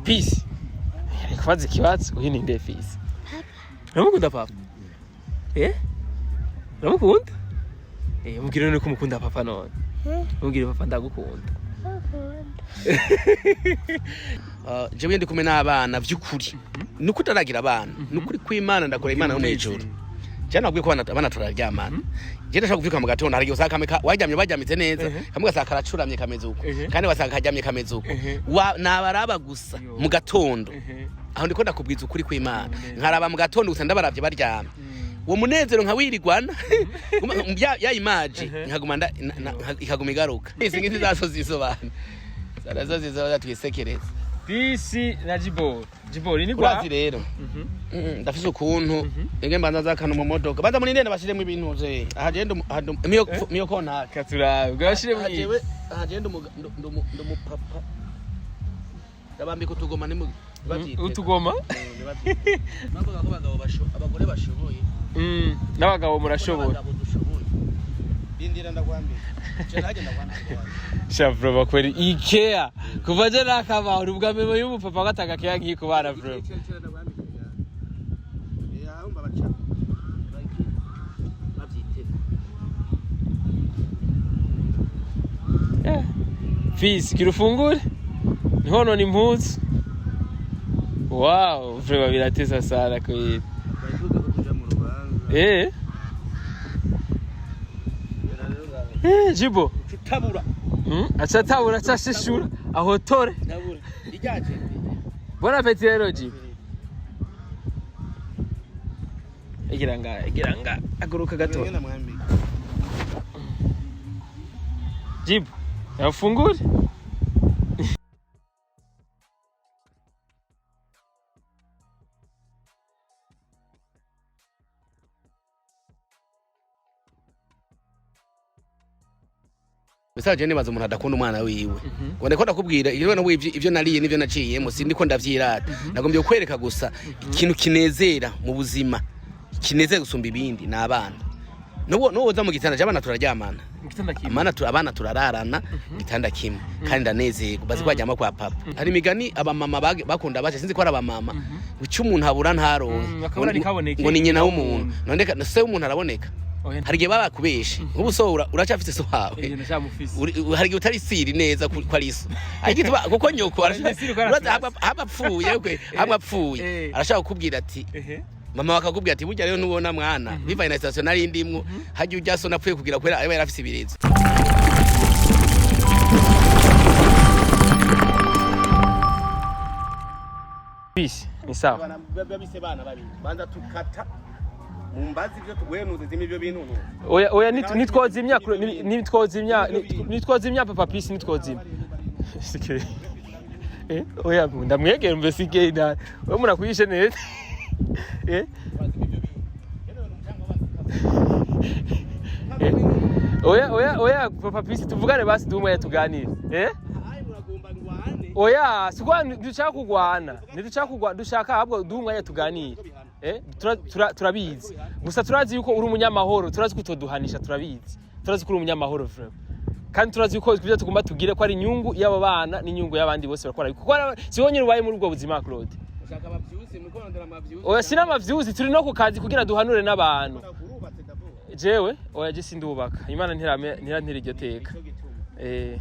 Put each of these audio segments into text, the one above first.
Peace. Kubaza ikibazo, uyu ni nde Peace? Uramukunda papa? Eh? Uramukunda? Eh, mubwire none ko umukunda papa none. Mubwire papa ndagukunda. Jewe ndi kumwe n'abana vy'ukuri, nuko utaragira abana, nukuri kw'Imana, ndakora Imana yo mw'ijuru. Je nabwiye ko abana turaryamana. Je ndashaka kuvyuka mu gatondo, hari igihe usanga kamwe waryamye baryamitse neza, kamwe gasanga karacuramye kameze uko, kandi wasanga karyamye kameze uko. Nabaraba gusa mu gatondo, aho ndiko ndakubwiza ukuri kw'Imana, nkaraba mu gatondo gusa ndabaravye baryamye, uwo munezero nkawirigwana ya image nkaguma ikaguma igaruka. Izi ngizi zazo zisobana zarazo zizoza twisekereza. Peace na Jibor. Jibor ni kwa Urazi rero, ndafise ukuntu enge mbanza zakana mu modoka, banza muri ndende bashiremo ibintu je aha je miyo miyo kontake. Katurabe. Gashire Aha mu jewe aha je ndumu papa ndabambika utugoma ni bavyite. Utugoma? Bavuga ko abagabo abagore bashoboye. N'abagabo murashoboye. Abagabo dushoboye. Rindira ndakwambika, je naje ndakwambika. Sha bro, bakweri Ikea. Kuva je nakaba ubwa memo y'umupapa gatanga keya ngiye kubana bro. Icara ndakwambika. Eh, aho mbabaca bavyite. Fils, gira ufungure. Niho ni impuzu. Wow, vraiment biratesa sana kweli. Bavuga ko tuja mu rubanza. Eh? Eh, Jibo. Tutabura. Acha tabura, acha shishura. Ahotore. Tabura. Ijaje. Bon appétit rero Jibo. Igira nga, igira nga. Aguruka gato. Ngenda mwambika. Jibo. Ufungure. Bisaje nibaza umuntu adakunda umwana wiwe. Ngo ndiko ndakubwira iyo no ivyo nariye n'ivyo naciyemo, sindiko ndavyirata. Nagombye kukwereka gusa ikintu kinezera mu buzima. Kinezera gusumba ibindi ni abana. Nubo nubo uza mu gitanda je abana turaryamana. Igitanda kimwe. Amana abana turararana igitanda kimwe kandi ndanezerwa bazi ko baryama kwa papa. Hari imigani abamama bakunda baje, sinzi ko ari abamama. Icyo umuntu abura ntaronke. Akabura ntikaboneke. Ngo ni nyina w'umuntu. None se w'umuntu araboneka. Oya. Hari igihe baba bakubeshe. Nk'ubu so uracyafise so wawe. Eh, ndacamufise. Hari igihe utari siri neza ko ari so, ariko kuko nyoko Siri ko arasira. haba apfuye kwe, haba apfuye, arashaka kukubwira ati mama bakakubwira ati burya rero ntubona mwana bivanye na station nari ndimwo, hajya ujya so napfuye kugira kubera aba yarafise ibirezo. Peace, ni sawa. Babise bana babiri banza tukata mumbazi ivyo tugwenuze zimwe ivyo bintu. Oya oya, nitwozimya nitwozimya nitwozimya papa Peace, nitwozimya. Sikeye. Eh, oya ndamwegera mbe sikeye na. Wewe murakuyishe neza. Eh? Eh? Oya oya oya papa Peace, tuvugane basi dumwe tuganire. Eh? Oya, sikwa dushaka kugwana. Ntidushaka kugwana, dushaka ahubwo duhe umwanya tuganire. Eh, turabizi. Gusa turazi yuko uri umunyamahoro, turazi ko utoduhanisha, turabizi. Turazi ko uri umunyamahoro vraiment. Kandi turazi yuko ibyo tugomba tugire ko ari inyungu y'abo bana n'inyungu y'abandi bose bakora. Kuko si wowe nyine ubaye muri ubwo buzima Claude. Ushaka abavyuzi muriko murondera amavyuzi. Oya, sina amavyuzi, turi no ku kazi kugira duhanure n'abantu. Urubatse d'abord. Jewe, oya je sindubaka. Imana ntirantera iryo teka. Nico gituma. Eh,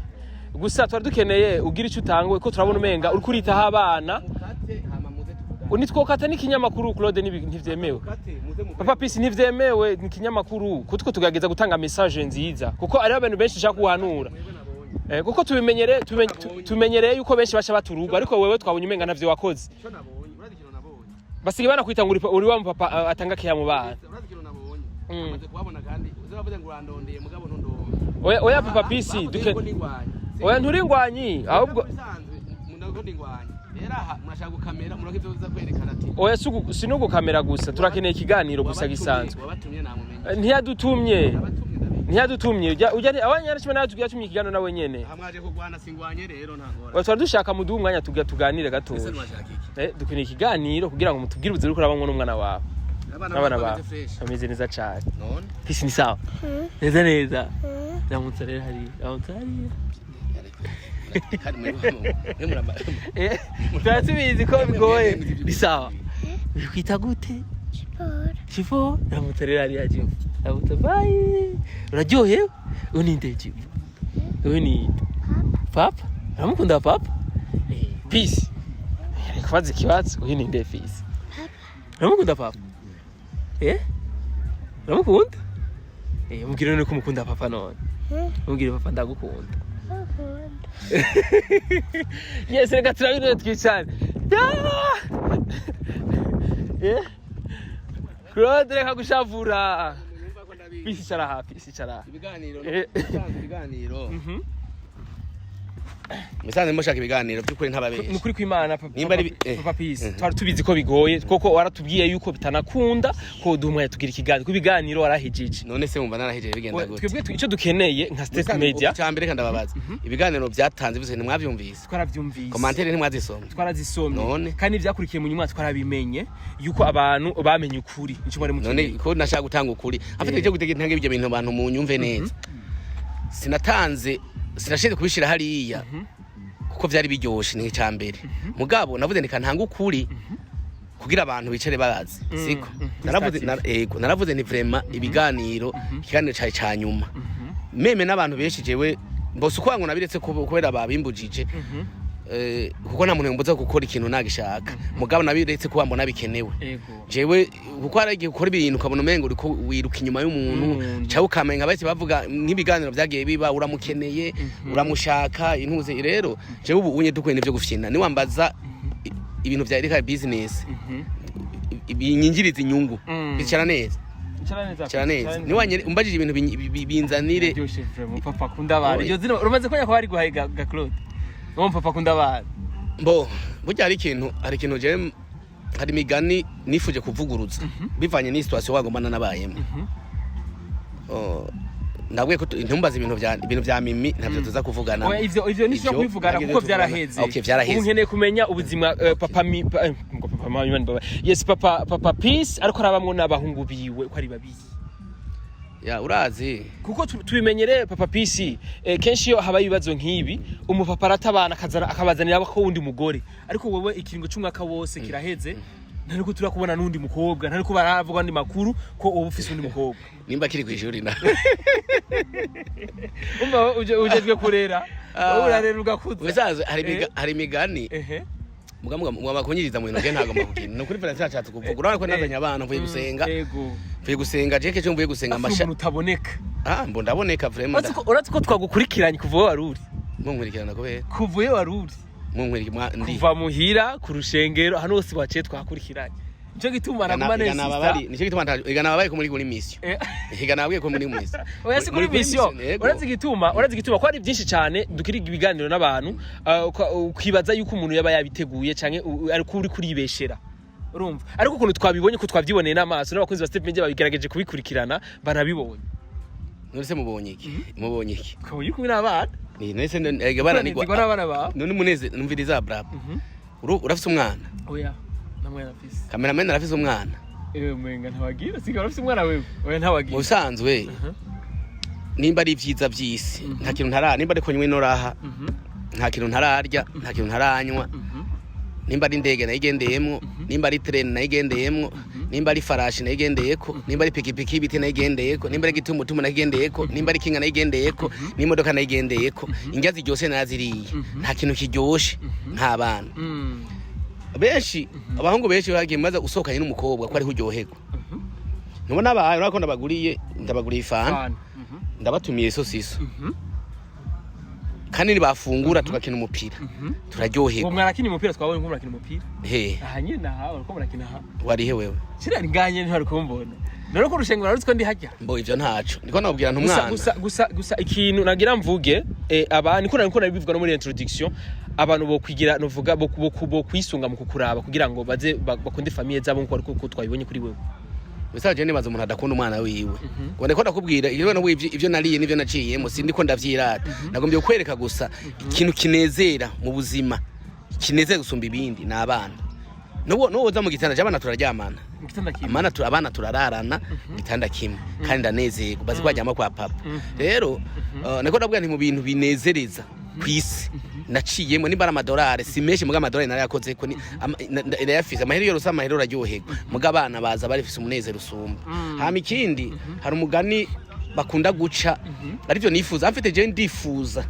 gusa twari dukeneye ugira icyo utanga ko turabona umenga uriko uritaho abana. Mukate hama muze tuvugane. Nitwokata n'ikinyamakuru Claude, ntivyemewe. Mukate muze muvugane. Papa Peace, ntivyemewe ni ikinyamakuru kutwo tugerageza gutanga message nziza kuko ari abantu benshi ushaka guhanura. Mwebwe nabonye. Eh, kuko tubimenyere tumenyereye yuko benshi baca baturugwa, ariko wewe twabonye umenga ntavyo wakoze. Ico nabonye, urazi ikintu nabonye. Basigaye banakwita ngo uri wa mupapa atanga keya mu bana. Urazi ikintu nabonye. Amaze kuhabona kandi uze bavuze ngo urandondeye mugabo ntundonde. Oya oya papa Peace, Bavuze duke yuko ndingwanya. Oya nturingwanyi ahubwo. Bisanzwe ndako ndingwanya. Rero aha murashaka gukamera murako ivyo uza kwerekana ati Oya sinugukamera gusa, turakeneye ikiganiro gusa gisanzwe. Wabatumye namumenye. Ntiyadutumye. Abatumye ndabizi. Ntiyadutumye ujya abanyarashima nawe yatumye ikiganiro nawe nyene. Aha mwaje kurwana singwanye rero nta ngorane. Oya, twari dushaka muduhe umwanya tuganire Ese gatoya. nwashaka iki? Eh, dukeneye ikiganiro kugira ngo mutubwire ubuzima uriko urabamwo n'umwana wawe. Abana N'abana bawe bawe bameze fresh. bameze neza cane. None Peace ni sawa. Neza neza. Ramutsa rero hariya. Ramutsa hariya. Kandi mwe Eh, tuba tubizi ko bigoye. Ni sawa, bikwita gute? Siporo. Chivo, ramutse rero hariya. Chivo, ramutse, bye. Uraryohewe? Uyu ni nde, Chivo? Uyu ni nde? Papa. Uramukunda papa? Eh, Peace ari kubaza ikibazo. Uyu ni nde, Peace? Uramukunda papa? Eh, uramukunda? Eh, mubwire none ko umukunda papa none. Mubwire: "Papa, ndagukunda." Ndagukunda. Yes, reka turabinone twicare. Ah! Eh, Claude, reka gushavura. Peace, icara aha. Peace, icara aha. Ibiganiro. Eh. Ibiganiro. Musanze mushaka ibiganiro by'ukuri, ntababesha. Ni ukuri kw'Imana, papa. Nimba ari Papa Peace, twari tubizi ko bigoye koko. Waratubwiye yuko bitanakunda ko duha umwanya tugira ikiganiro, ko ibiganiro warahejeje. None se wumva narahejeje bigenda gute? Twebwe icyo dukeneye nka State Media Cya mbere, kandi ndababaza, ibiganiro byatanze bivuze ntimwabyumvise? Twarabyumvise. Commentaires ntimwazisomye? Twarazisomye. None? Kandi ibyakurikiye mu nyuma twarabimenye yuko abantu bamenye ukuri, nicyo mwari None mukeneye. ko nashaka gutanga ukuri afite icyo gutegeka, ntange ibyo bintu abantu mu nyumve neza. Sinatanze, sinashinzwe kubishira hariya kuko vyari biryoshe, ni icya mbere. Mugabo navuze ndeka ntanga ukuri kugira abantu bicare bazi, siko? Naravuze yego, naravuze nti vraiment ibiganiro, ikiganiro cari ca nyuma même n'abantu benshi. Jewe mbose uko ngo nabiretse kubera babimbujije, kuko nta muntu yombuza gukora ikintu nagishaka. Mugabo nabiretse kuba mbona bikenewe. Jewe kuko hari igihe ukora ibintu ukabona umengo uriko wiruka inyuma y'umuntu, Y'umuntu. cyangwa ukamenga bahise bavuga nk'ibiganiro byagiye biba, uramukeneye, uramushaka intuze. Rero jewe ubu unye dukwiye n'ivyo gufyina, niwambaza ibintu vya Erika business binyingiriza inyungu. Bicara neza. Icara neza. Bicara neza. Niwanye umbajije ibintu binzanire. Byoshe vraiment, papa akunda abantu. Oya. Iryo zina uramaze kubona ko bari guhaye ga Claude, uwo papa akunda abantu. Mbo burya hari ikintu jewe, hari imigani nifuje kuvuguruza bivanye n'iyi situation wagomba nabayemo. Oh, ndabwiye ko ntumbaze ibintu vya mimi, ntabyo tuza kuvugana. Oya, ivyo nishobora Ivyo kubivugana ntabyo kuko tuvugana. vyaraheze. Okay, vyaraheze. Ubu nkeneye kumenya ubuzima papa mi pa, ngo papa mami baba, yes, papa Peace ariko arabamwo n'abahungu biwe ko ari babiri. Ya, urazi. Kuko tubimenyere papa Peace, kenshi iyo habaye ibibazo nk'ibi umupapa aratabana akazana akabazanira ko wundi mugore, ariko wowe ikiringo c'umwaka wose kiraheze ntariko turakubona n'undi mukobwa, ntariko baravuga andi makuru ko uba ufise undi mukobwa. Nimba kiri kw'ishuri na Umva, ujejwe kurera. Ah. Wowe urarera ugakuza. Ubisanzwe hari imigani. Muga muga kunyiriza mu bintu je ntagomba kugenda. Ni ukuri Valentine ashatse kuvuga. Urabona ko nazanye abana, mvuye gusenga. Mvuye gusenga, je kejo mvuye gusenga. Afite Amasha umuntu utaboneka. Ah, mbo ndaboneka vraiment. Uretse ko twagukurikiranye kuva aho wari uri. Munkurikirana kubera? Kuva iyo wari uri. Munkurikirana ndi? Kuva muhira, ku rushengero, hano hose waciye twakurikiranye, nico gituma naguma Igana ababari nesista. Nicyo gituma igana ababaye ko muri mission. Igana ababwiye ko muri mission. Oya, si kuri mission. Yego. Urazi igituma ko ari byinshi cyane dukiriga ibiganiro n'abantu, ukibaza yuko umuntu yaba yabiteguye canke ariko uri kuribeshera, urumva? Ariko ukuntu twabibonye, ko twabyiboneye n'amaso, n'abakunzi ba Step Media babigerageje kubikurikirana barabibonye. None se mubonye iki? Mubonye iki? Ukaba uri kumwe n'abana. Ni none se ega bana nigwa. Uranezerwa n'abana bawe. None muneze numviriza bravo. Urafise umwana? Oya, namwana mfise. Cameraman arafise umwana? Ewe, mwenga ntawagira. Siga urafise umwana wewe? Oya, ntawagira. Mu bisanzwe nimba ari ibyiza by'isi, nta kintu ntara, nimba ariko nywe inoraha, nta kintu ntararya, nta kintu ntaranywa. Nimba ari indege nayigendeyemwo, nimba ari train nayigendeyemwo, nimba ari farashi nayigendeyeko, nimba ari pikipiki y'ibiti nayigendeyeko, nimba ari igitumutumu nayigendeyeko, nimba ari kinga nayigendeyeko, n'imodoka nayigendeyeko, indya ziryoshe naraziriye. Nta kintu kiryoshe nk'abana. Benshi, abahungu benshi bagiye maze usohokanye n'umukobwa ko ariho uryoherwa. Ntubona abaye, urabona ko ndabaguriye ifanta. Fana. Ndabatumiye isosiso, kandi nibafungura tugakina umupira, turaryoherwa. Uwo mwarakina umupira, twabonye ko murakina umupira. He? Aha nyine, aha uriko murakina aha. Warihe wewe? Kiriya nganye ntwari kumbona none ko urushengo rarutse ko ndi hajya. Mbo ivyo ntaco ndiko nababwira Gusa ntumwana. Gusa ikintu nagira mvuge, aba niko nabivuga no muri introduction, abantu bo kwigira novuga bo kwisunga mu kukuraba kugira ngo baze bakunde famille zabo nkuko ariko twabibonye kuri wewe. Bisaje nibaza umuntu adakunda umwana wiwe, ngo ndiko ndakubwira ivyo no ivyo nariye n'ivyo naciyemo, sindiko ndavyirata. Nagombye kukwereka gusa ikintu kinezera mu buzima, kinezera gusumba ibindi ni abana. Nuwo uza mu gitanda c'abana turaryamana. Mu gitanda kimwe. Amana abana turararana mu gitanda kimwe kandi ndanezerwa, bazi ko baryama kwa papa. Rero niko ndabwira nti mu bintu binezereza. Ku isi naciyemo, nimba ari amadolari si menshi, muga amadolari narayakoze ko ndayafise. Amahera yose, amahera uraryoherwa, muga abana baza barifise umunezero usumba. Hama ikindi, hari umugani bakunda guca, arivyo nifuza mfite jewe, ndifuza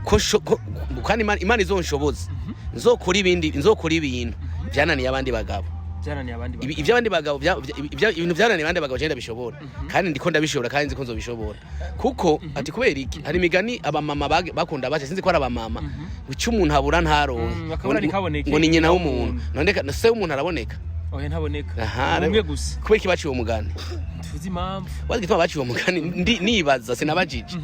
ko kandi Imana izonshoboza nzokora ibindi, nzokora ibintu vyananiye abandi bagabo. Byananiye abandi bagabo. Iby'abandi bagabo ibintu vyananiye abandi bagabo, je ndabishobora, kandi ndiko ndabishobora, kandi nzi ko nzobishobora. Kuko ati kubera iki? Hari imigani abamama bakunda baca, sinzi ko ari abamama, ngo icyo umuntu abura ntaronke Akabura ntikaboneke. Ngo ni nyina w'umuntu. None se w'umuntu araboneka? Oya, ntaboneka. Aha, umwe gusa. Kubera iki baciye uwo mugani? Tuzi impamvu. Wazi igituma baciye uwo mugani? Nibaza sinabajije,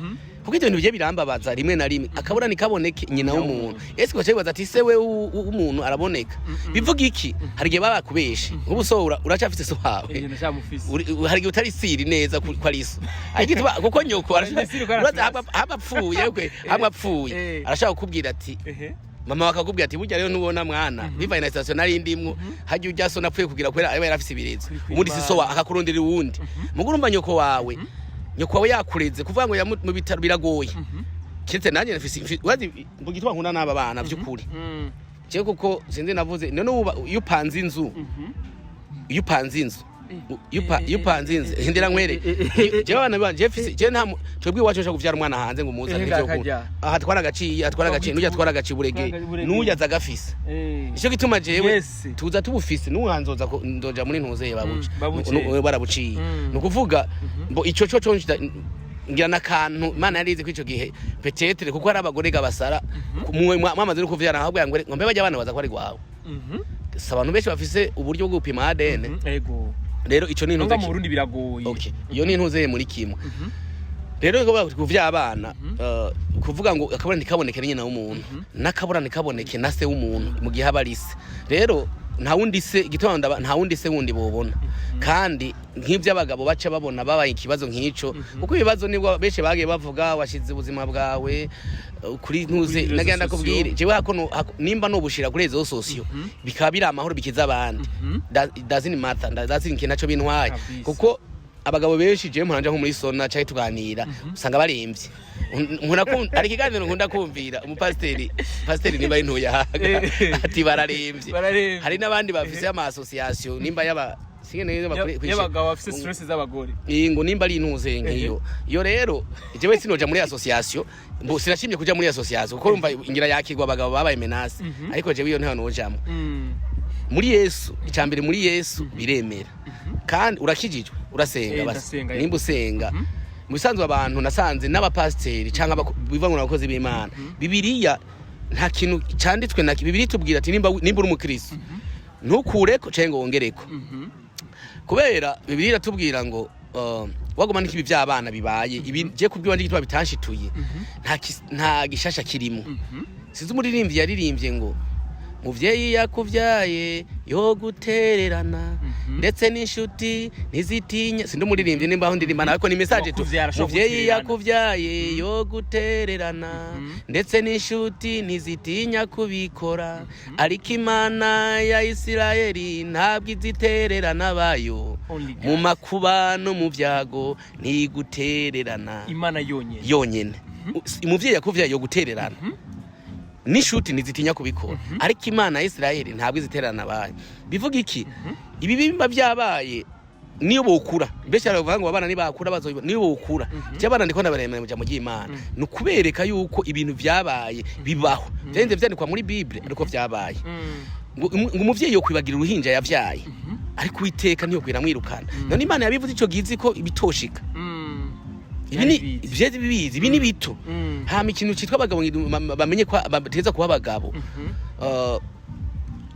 kuko ibyo bintu bigiye birambabaza rimwe na rimwe. Akabura ntikaboneke, nyina w'umuntu. Ese baca bibaza ati se we w'umuntu araboneka? Bivuga iki? Hari igihe baba bakubeshe, nk'ubu so uracafise so wawe. Ibintu cyamufise. Hari igihe utari siri neza ko ari so, ariko kuko nyoko Ni siri ko uraza arafise. Hamwe apfuye kwe, hamwe apfuye, arashaka kukubwira ati mama bakakubwira ati burya rero ntubona mwana, bivanye na situation nari ndimwo, hajya ujya so napfuye kugira kubera aba yarafise ibirezo. Kuri Ubundi si so akakurondera uwundi. Mugo urumva nyoko wawe, nyoko wawe yakureze, kuvuga ngo mu bitaro biragoye. Kiretse nanjye nafise urazi mvuga igituma nkunda n'aba bana by'ukuri. Jewe kuko sinzi navuze none ubu iyo upanze inzu, iyo upanze inzu, iyo upanze inzu, hindira nkwere. Jewe abana banje mfise, jewe nta twebwe iwacu ushaka kuvyara umwana hanze ngo umuzane, ivyo Akarya. Aha twara agaciye, atwara agaciye, n'ujya atwara agaciye uburege, Uburege. n'ujya aza agafise. Nicyo gituma jewe tuza tubufise n'uhanzoza ndoja muri ntuzeye babuce. Babuciye. Barabuciye. Ni ukuvuga mbo ico co ngira n'akantu Imana yarizi ko ico gihe peut-être kuko hari abagore gabasara mwamaze no kuvyara, ahubwo ngo mbe bajya abana baza ko ari gwawe. Si abantu benshi bafise uburyo bwo gupima ADN. Rero ico ni nubwo intuze mu Burundi biragoye. Okay, iyo ni intuzeye muri kimwe. Rero ngo kuvya abana, kuvuga ngo akabura ntikaboneke ni nyina w'umuntu, n'akabura ntikaboneke na se w'umuntu mu gihe aba ari se. Rero nta wundi se igituma nta wundi se wundi bobona. Kandi nk'ivy'abagabo baca babona babaye ikibazo nk'ico, kuko ibibazo nibwo benshi bagiye bavuga washize ubuzima bwawe kuri ntuze. Kuri réseaux Nagenda sociaux. kubwire jewe nimba nobushira kuri réseaux sociaux bikaba biri amahoro, bikiza abandi, doesn't matter, doesn't ikintu naco bintwaye. Kuko abagabo benshi jewe mpora nja nko muri sauna canke tuganira, usanga baremvye. Hari ikiganiro nkunda kumvira umupasiteri, pasiteri nimba ari Ntuyahaga, ati bararemvye. Bararemvye. Hari n'abandi bafise ama association nimba yaba singe neza Y'abagabo bafise stress z'abagore. Iyi ngo nimba ari intuze nk'iyo iyo. Rero jewe sinoja muri association, mbo sinashimye kuja muri association kuko urumva ingira yakirwa abagabo babaye menace, ariko jewe iyo ntayo nojamwo. Muri Yesu, icambere muri Yesu biremera. Kandi urakijijwe, urasenga? Basi. Ndasenga, Nimba usenga, mu bisanzwe abantu nasanze n'abapasiteri cyangwa biva ngo n'abakozi b'Imana, Bibiliya nta kintu canditswe na Bibiliya itubwira ati nimba uri umukristo ntukureko cyangwa ngo wongereko, kubera Bibiliya iratubwira ngo waguma n'ikibi by'abana bibaye ibi. Je kubwiwa igituma bitanshiturye, nta gishasha kirimo. Sinzi umuririmbyi yaririmbye ngo muvyeyi yakuvyaye yo gutererana, ndetse n'inshuti ntizitinya. Sindi umuririmbyi, nimba aho ndirimba nawe, ariko ni message tu. Uwakuvyara ashobora Muvyeyi gutererana. yakuvyaye yo gutererana, ndetse n'inshuti ntizitinya kubikora, ariko Imana ya Isirayeli ntabwo izitererana bayo. Only God. Mu makuba no mu byago ntigutererana. Imana yonyene. Yonyene. Umuvyeyi yakuvyaye yo gutererana, n'inshuti ntizitinya kubikora, ariko Imana ya Isirayeli ntabwo izitererana abayo. Bivuga iki? Ibi bimba byabaye niyo bokura, mbese baravuga ngo abana nibakura bazobibona. Niyo bokura, je abana ndiko ndabaremera mu jambo ry'Imana, ni ukubereka yuko ibintu vyabaye bibaho, vyarinze vyandikwa muri Bible, ariko vyabaye. Ngo umuvyeyi yokwibagira uruhinja yavyaye, ariko Uwiteka ntiyokwira mwirukana. None Imana yabivuze ico gizi ko ibitoshika. Ibi ni Yarabizi. vyeze bibizi, ibi ni bito. Hama ikintu citwa abagabo bamenye ko bateza kuba abagabo.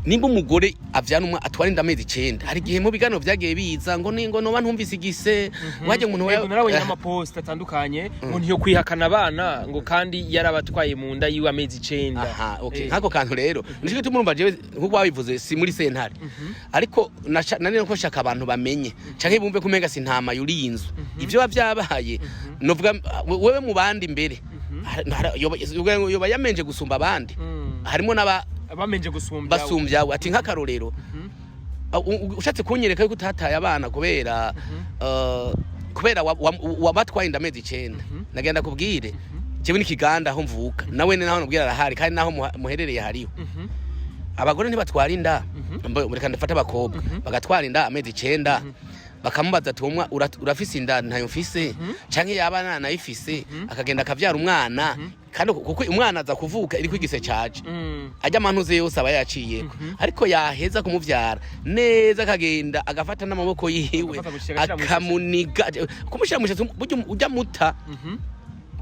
Nimba umugore avyana umwa atwara inda amezi 9, hari igihe mu biganiro vyagiye biza ngo ni ngo noba ntumvise igise wajya umuntu Yego, narabonye n'amapost atandukanye ngo ntiyo kwihakana abana, ngo kandi yarabatwaye mu nda yiwe amezi 9. Aha, okay. Nk'ako kantu rero nico gituma urumva jewe nkuko wabivuze si muri sentare, ariko nari ko shaka abantu bamenye canke bumve ko umenga si ntama yuriye inzu ivyo biba vyabaye. Novuga wewe mu bandi imbere yoba yamenje gusumba abandi, harimo n'aba Bamenje gusumbya. Basumbyawe. Ati nk'akarorero, ushatse kunyereka yuko utataye abana kubera wabatwaye inda amezi 9, nagenda kubwire. Jewe n'ikiganda aho mvuka, nawe ni naho nubwira arahari, kandi naho muherereye hariho. Abagore ntibatwara inda. Reka ndafate abakobwa bagatwara inda amezi 9, bakamubaza ati: "Umwa urafise inda?" "Ntayo mfise." Canke yaba nanayifise, akagenda akavyara umwana, kandi kuko umwana aza kuvuka iriko igise caje, ajya amantuze yose aba yaciyeko, ariko yaheza kumuvyara neza akagenda agafata n'amaboko yiwe, Agafata gushira mu akamuniga, kumushyira mu ishatsi. Burya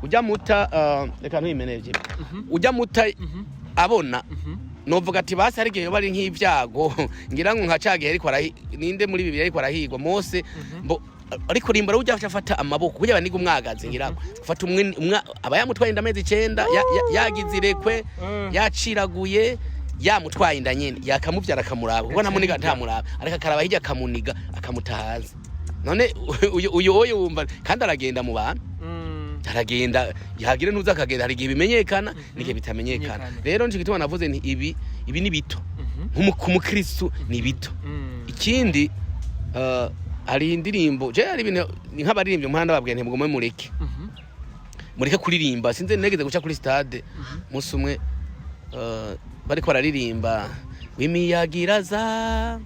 ujya muta, reka ntuyimeneje, ujya muta abona novuga ati basi hari igihe yoba ari nk'ibyago, ngira ngo nka ca gihe ariko ninde muri Bibiliya ariko arahigwa Mose mbo ariko rimbara, ujya afata amaboko kugira baniga umwagazi, ngira ngo fata umwe aba yamutwaye inda amezi 9, yagize irekwe, yaciraguye, yamutwaye inda nyene, yakamuvyara, akamuraba, kuko ntamuniga ntamuraba, ariko akaraba hirya, akamuniga, akamutahaza. None uyu wumva kandi aragenda mu bantu, aragenda yagira ntuza akagenda, hari igihe bimenyekana n'igihe bitamenyekana. Menyekana. Rero nico gituma navuze nti ibi ni bito. Ku mukristu ni bito. Ikindi, hari indirimbo je hari ibintu ni nk'abaririmbyi umuhanda babwiye nti mugume mureke, mureke kuririmba. Sinzi, negeze guca kuri stade umunsi umwe, bariko bararirimba w'imiyaga iraza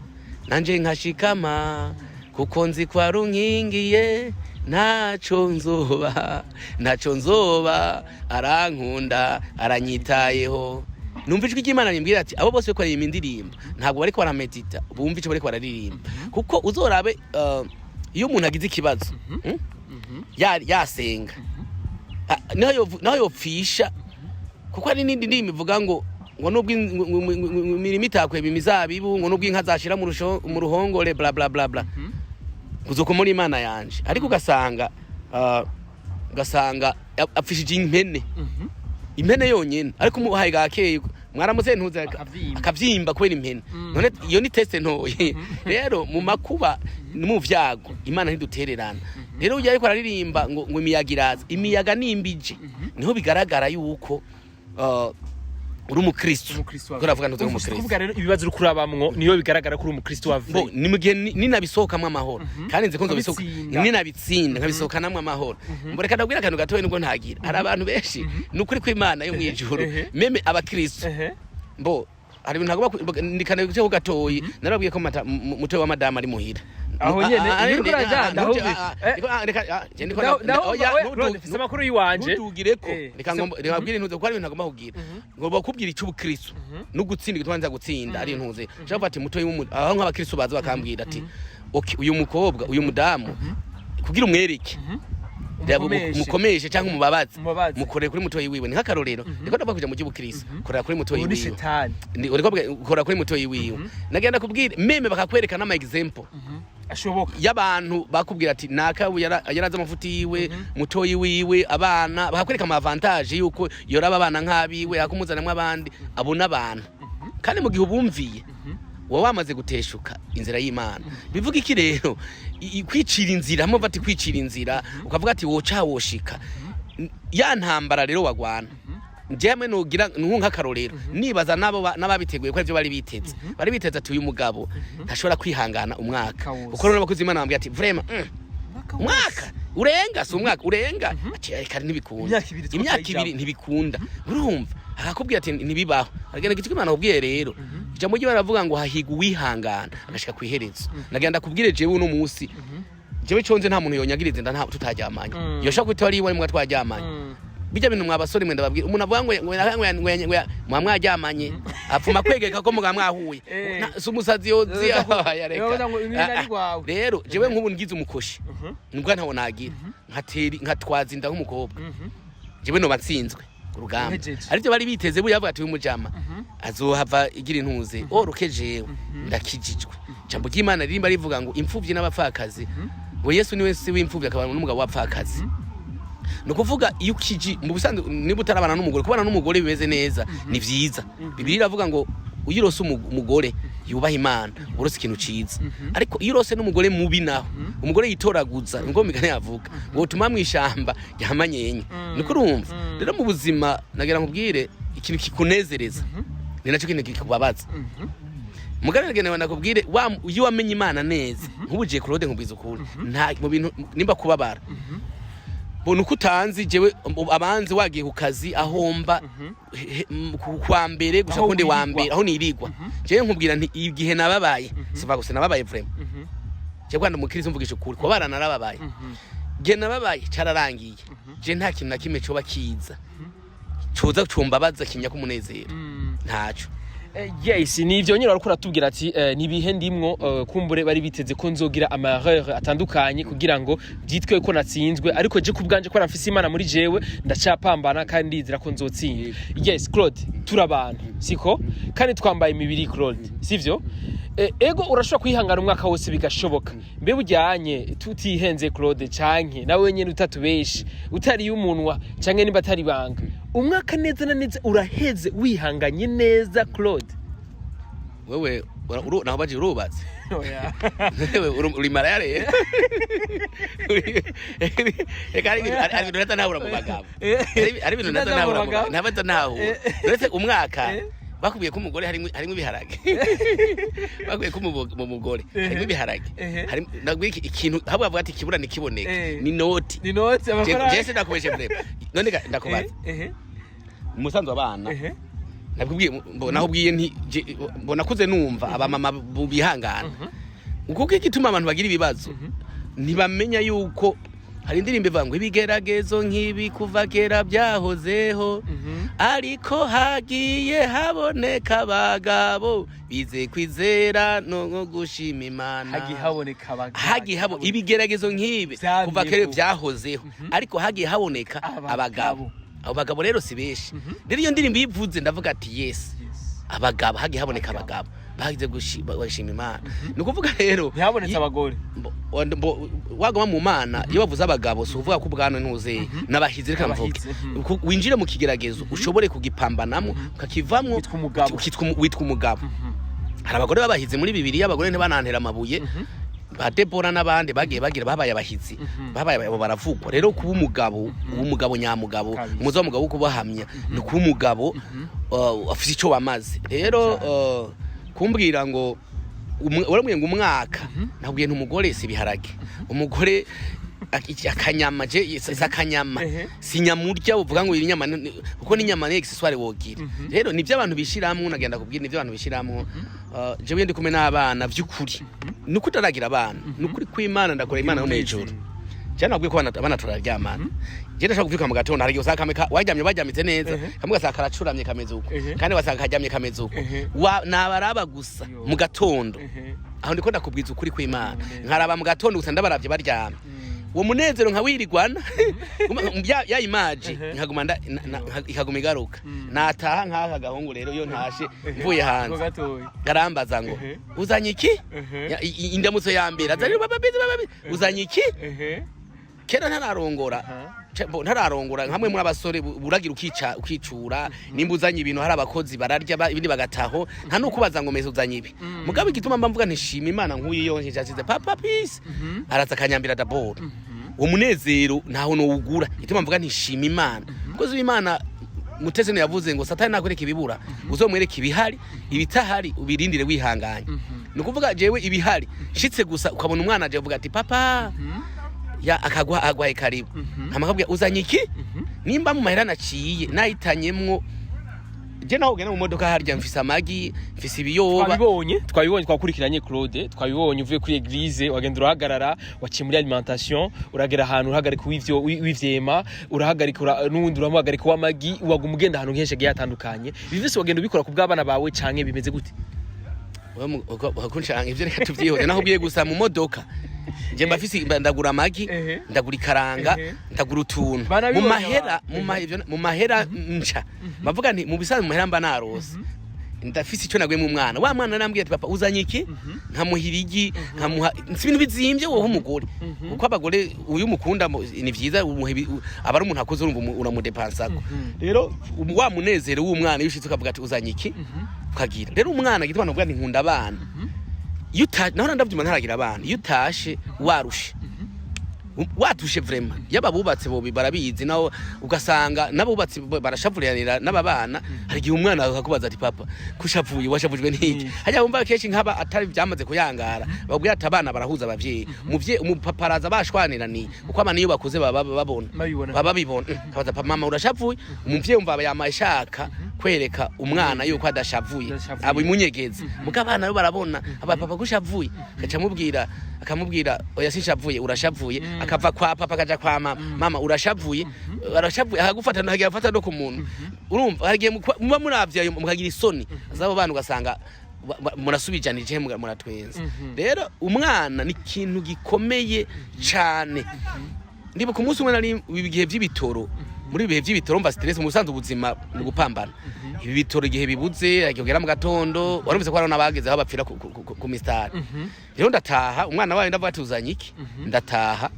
nanje nkashikama kuko nzi ko arunkingiye, ntaco nzoba, ntaco nzoba, arankunda, aranyitayeho. Numva ijwi ry'Imana rimbwira ati abo bose bariko baririmba indirimbo ntabwo bariko baramedita bumva ico bariko bararirimba, kuko uzorabe, iyo umuntu agize ikibazo, yasenga, naho yopfisha, kuko hari n'indi ndirimbo ivuga ngo nubwo imirima itakweba imizabibu, ngo nubwo inka zashira mu ruhongore, bla bla bla bla, kuzokomora Imana yanje. Ariko ugasanga apfishije impene, impene yonyene, ariko umuhaye gakeye mwaramutse ntuze Akavyimba. Akavyimba kubera impene. None iyo ni test ntoye. Rero mu makuba no mu vyago Imana ntidutererana. Rero ujya ariko araririmba ngo imiyaga iraza, imiyaga nimbije, niho bigaragara yuko uri umukristo. Umukristo wa Kuko uravuga ntuze umukristo. Kuvuga rero ibibazo uri kurabamwo niyo bigaragara ko uri umukristo wa Bo vrai. ni mugihe ninabisohokamwo amahoro, kandi nzi ko nzobisohoka. Ukabitsinda. Ninabitsinda nkabisohokanamwo amahoro. Mbo reka ndabwira akantu gatoya nubwo ntagira. Hari abantu benshi, ni ukuri kw'Imana yo mw'ijuru, même abakristo, mbo hari ibintu ntagomba ndikana ku gatoyi. Narabwiye ko mutoyi wa madamu ari muhira. Aho nyene, iyo uriko urajana, ndahumvise. Reka, je ndiko Ndahumva, oya, we, Claude, mfise amakuru yiwanje. Ntudugireko. Reka reka babwire intuze, kuko hari ibintu ntagomba kugira ngo bakubwire icy'ubukristo no gutsinda, igituma nza gutsinda ari intuze. Nshaka kuvuga ati mutoyi aho nk'abakristo baza bakambwira ati: "Okay, uyu mukobwa, uyu mudamu, kugira umwereke reba Umukomeshe. Umukomeshe cyangwa umubabaze, Umubabaze. mukorere kuri mutoyi wiwe." Ni nk'akarorero, niko ndavuga kuja mu by'ubukristo, korera kuri mutoyi Ubu ni wiwe. shetani. Uriko kora kuri mutoyi wiwe. Nagenda kubwira même bakakwereka n'ama example ashoboka y'abantu bakubwira ati naka yarazi amafuti yiwe, mutoyi wiwe, abana, bakakwereka ama avantage yuko yoraba abana nk'abiwe, akumuzanamwo abandi abona abantu. Kandi mu gihe ubumviye uba wamaze guteshuka inzira y'Imana. Bivuga iki rero? Kwicira inzira, hamwe bati kwicira inzira, ukavuga ati woca woshika ya ntambara rero wagwana. Njyewe nugira nku nk'akarorero, nibaza nabo n'ababiteguye ko arivyo bari biteze. Bari biteze ati uyu mugabo ntashobora kwihangana umwaka, Wose. kuko rero abakozi Imana bambwiye ati vraiment, umwaka urenga, si umwaka urenga, ati reka ntibikunda. Imyaka 2 two Imyaka turayijamwo. 2 ntibikunda. Urumva akakubwira ati ntibibaho, aragenda gitwa Imana akubwiye. Rero ijambo ry'Imana ravuga ngo hahiga uwihangana agashika ku iherezo. Nagenda kubwire jewe uno munsi, jewe conze nta muntu yonyagiriza inda nta tutaryamanye. Yoshobora kwita wari iwe mwa twaryamanye. Bijya bintu mwa basore mwe, ndababwira, umuntu avuga ngo mwa mwaryamanye, apfuma kwegeka ko mugaba mwahuye. Si umusazi yozi Yoza ya reka. Yoza ngo ibi Ah, ari ah. rwawe. Rero jewe nk'ubu ngize umukoshi, nubwo ntawo nagira, nkatera nkatwaza inda nk'umukobwa, jewe noba nsinzwe urugamba. Uhejeje. Arivyo bari biteze. Buya bavuga ati uyu mujama azohava igira intuze oroke. Jewe ndakijijwe. Ijambo ry'Imana ririmba rivuga ngo imfuvyi n'abapfakazi, ngo Yesu niwe si w'imfuvyi akaba n'umugabo w'abapfakazi. Ni ukuvuga iyo ukiji mu busanzwe, niba utarabana n'umugore, kubana n'umugore bimeze neza ni vyiza. Bibiliya iravuga ngo iyo urose umugore yubaha Imana urose ikintu ciza, ariko iyo urose n'umugore mubi naho, umugore yitoraguza, ngo migani yavuga ngo utuma mw'ishamba rya manyenye. Niko urumva rero mu buzima, nagira nkubwire ikintu kikunezereza ni nacyo kintu kikubabaza. Mugabo nagenewe nakubwire iyo wamenye Imana neza, nk'ubu je Claude nkubwiza ukuri, nta mu bintu nimba kubabara. Bona uko utanzi jewe, abanzi wagiye ku kazi ahomba kwa mbere gusa Aho kundi wa wirigwa. mbere aho nirigwa, jewe nkubwira nti igihe nababaye siva gusa, nababaye vraiment. Jewe kwanda umukristo, mvugisha ukuri, kuba narababaye, gihe nababaye cararangiye. Je nta kintu na kimwe coba kiza coza cumbabaza kinya k'umunezero, ntaco. Yes, ni ivyo nyine wariko uratubwira ati nibihe ndimwo, kumbure bari biteze ko nzogira ama erreur atandukanye kugira ngo byitwe ko natsinzwe, ariko je kubwanje ko mfise Imana muri jewe, ndacapambana kandi ndizera ko nzotsinda. Yes, Claude, turi abantu siko kandi twambaye imibiri, Claude, sivyo? Ego, urashobora kwihangana umwaka wose bigashoboka. Mbe bujyanye tutihenze, Claude, canke nawe nyene utatubeshe, utariye umunwa canke nimba atari ibanga, umwaka neza na neza uraheze wihanganye neza, Claude? Wewe naho baje urubatse. Wewe uri maraya rero. Reka, hari ibintu ntatahura mu bagabo. Hari ibintu ntatahura mu bagabo, ntatahura. Uretse umwaka bakubwiye ko umugore harimo ibiharage, bakubwiye ko mu mugore harimo ibiharage, ndabwiye ikintu ahubwo bavuga ati kibura ntikiboneke ni noti. Ni noti, amafaranga. Jese ndakubeshe vraiment? None ndakubaza, umusanzu w'abana nabwiye, mbona aho ubwiye nti mbona kuze numva abamama bihangana, kuko igituma abantu bagira ibibazo ntibamenya yuko hari indirimbo ivuga ngo ibigeragezo nk'ibi kuva kera byahozeho, ariko hagiye haboneka abagabo bize kwizera no gushima Imana. Hagiye haboneka abagabo. Hagiye habo ibigeragezo nk'ibi Vyamyeho. kuva kera byahozeho, ariko hagiye haboneka abagabo. Abagabo. Abo bagabo rero si benshi. Rero iyo ndirimbo ivuze ndavuga ati yes, abagabo hagiye haboneka, abagabo bagize gushima Imana. Ni ukuvuga rero ntihabonetse abagore. Waguma mu Mana, iyo bavuze abagabo si ukuvuga ko ubwanwa ntuzeye n'abahizi, reka mvuge. Abahizi, mhm. Winjire mu kigeragezo ushobore kugipambanamo ukakivamwo. Witwa umugabo. Witwa umugabo. Hari abagore b'abahizi muri Bibiliya, abagore ntibanantera amabuye, ba Debora n'abandi bagiye bagira babaye abahizi, babaye abo baravugwa. Rero kuba umugabo, uba umugabo nyamugabo. Kabisa. Umuzi w'umugabo wo kubahamya ni kuba umugabo afise ico wamaze. Rero kumbwira ngo uramubwiye ngo umwaka, nakubwiye nti umugore si ibiharage, umugore akanyama je si akanyama, si nyamurya uvuga ngo iyi nyama kuko ni inyama ni accessoire wogira. Rero nivyo abantu bishiramwo, nagenda kubwira nivyo abantu bishiramwo. Jewe ndi kumwe n'abana vy'ukuri, nuko utaragira abana, nukuri kw'Imana, ndakora Imana yo mw'ijuru. Cyane nabwiye ko abana turaryamana. Je ndashaka kuvyuka mu gatondo, hari igihe usanga kamwe waryamye baryamite neza, kamwe ugasanga karacuramye kameze uko, kandi wasanga karyamye kameze uko. Nabaraba gusa Yo. mu gatondo, aho ndiko ndakubwiza ukuri kw'Imana, nkaraba mu gatondo gusa ndabaravye baryamye, uwo munezero nkawirigwana ya image nkaguma ikaguma igaruka. Nataha nk'aka gahungu rero, iyo ntashe mvuye hanze, gatoya, karambaza ngo uzanye iki? Indamutso ya mbere azanye baba bizi baba bizi, uzanye iki? Kera ntararongora, ntararongora, nkamwe muri abasore buragira ukica ukicura, nimba uzanye ibintu hari abakozi bararya ibindi bagataho, nta nukubaza ngo meze uzanye ibi. Mugabo igituma mba mvuga ntishima Imana nk'uyu, iyo nshashize papa peace araza akanyambira d'abord, uwo munezero ntaho nowugura. Igituma mvuga ntishima Imana, umukozi w'Imana Mutesi yavuze ngo Satani nakwereka ibibura uzomwereka ibihari, ibitahari ubirindire wihanganye. Ni ukuvuga jewe ibihari nshitse gusa ukabona umwana aje avuga ati papa, ya akagwa agwaye karibu, hama akabwira uzanye iki? Nimba mu mahera naciye nahitanyemwo, je naho ugenda mu modoka harya mfise amagi, mfise ibiyoba. Twabibonye, twakurikiranye, Claude, twabibonye uvuye kuri église wagenda urahagarara, waciye muri alimentation, uragera ahantu urahagarika uw'ivyo w'ivyema, urahagarika n'uwundi uramuhagarika w'amagi, waguma ugenda ahantu henshi hagiye hatandukanye. Ibi vyose wagenda ubikora ku bw'abana bawe canke bimeze gute? Kunshanga ivyo reka tuvyihoze. Naho ubwiye gusa mu modoka nje mba mfise ndagura amagi, ndagura ikaranga, ndagura utuntu mu Barabibonye mahera abantu. Mu mahera nca bavuga nti mu bisanzwe mu mahera mba narose ndafise icyo naguye mu mwana wa mwana arambwiye ati papa uzanye iki? Nkamuha irigi, nkamuha si ibintu bizimbye wowe umugore, kuko abagore uyu mukunda ni vyiza umuha aba ari umuntu akuze, urumva uramudepansako. Rero wa munezero w'umwana iyo ushitse ukavuga ati uzanye iki, ukagira rero umwana gituma navuga nti nkunda abana. Iyo naho ndavyuma ntaragira abana, iyo utashe warushe. Watushe vraiment, yaba bubatse bobi barabizi, naho ugasanga n'abubatsi barashavuriranira n'ababana. Hari igihe umwana akakubaza ati: "Papa, kushavuye, washavujwe n'iki?" Hajya wumva kenshi nk'aba atari byamaze kuyangara, babwira ati abana barahuza abavyeyi, umuvyeyi umupapa araza bashwaniraniye, kuko abana iyo bakuze baba babona. Babibona. Baba babibona. Kabaza: "Papa, mama, urashavuye?" Umuvyeyi umva aba yamaye ashaka kwereka umwana yuko adashavuye, Adashavuye. abimunyegeze, muga abana bo barabona aba: "Papa, kushavuye?" Agaca amubwira, akamubwira: "Oya, sinshavuye." "Urashavuye." Akava kwa papa akaja kwa mama: "Mama, urashavuye, urashavuye." Akagufata, ntagiye afata no ku muntu. Urumva hari igihe muba muravye ayo mukagira isoni z'abo bana, ugasanga murasubijanije, muratwenza. Rero umwana ni ikintu gikomeye cane. Ndibuka umunsi umwe nari ibihe by'ibitoro, muri ibihe by'ibitoro mva stress. Mu busanzwe ubuzima ni gupambana. Ibi bitoro igihe bibuze akigera mu gatondo, warumvise ko hariho n'abageze aho bapfira ku mistari. Rero ndataha, umwana wayo ndavuga ati: "Uzanye iki?" Ndataha,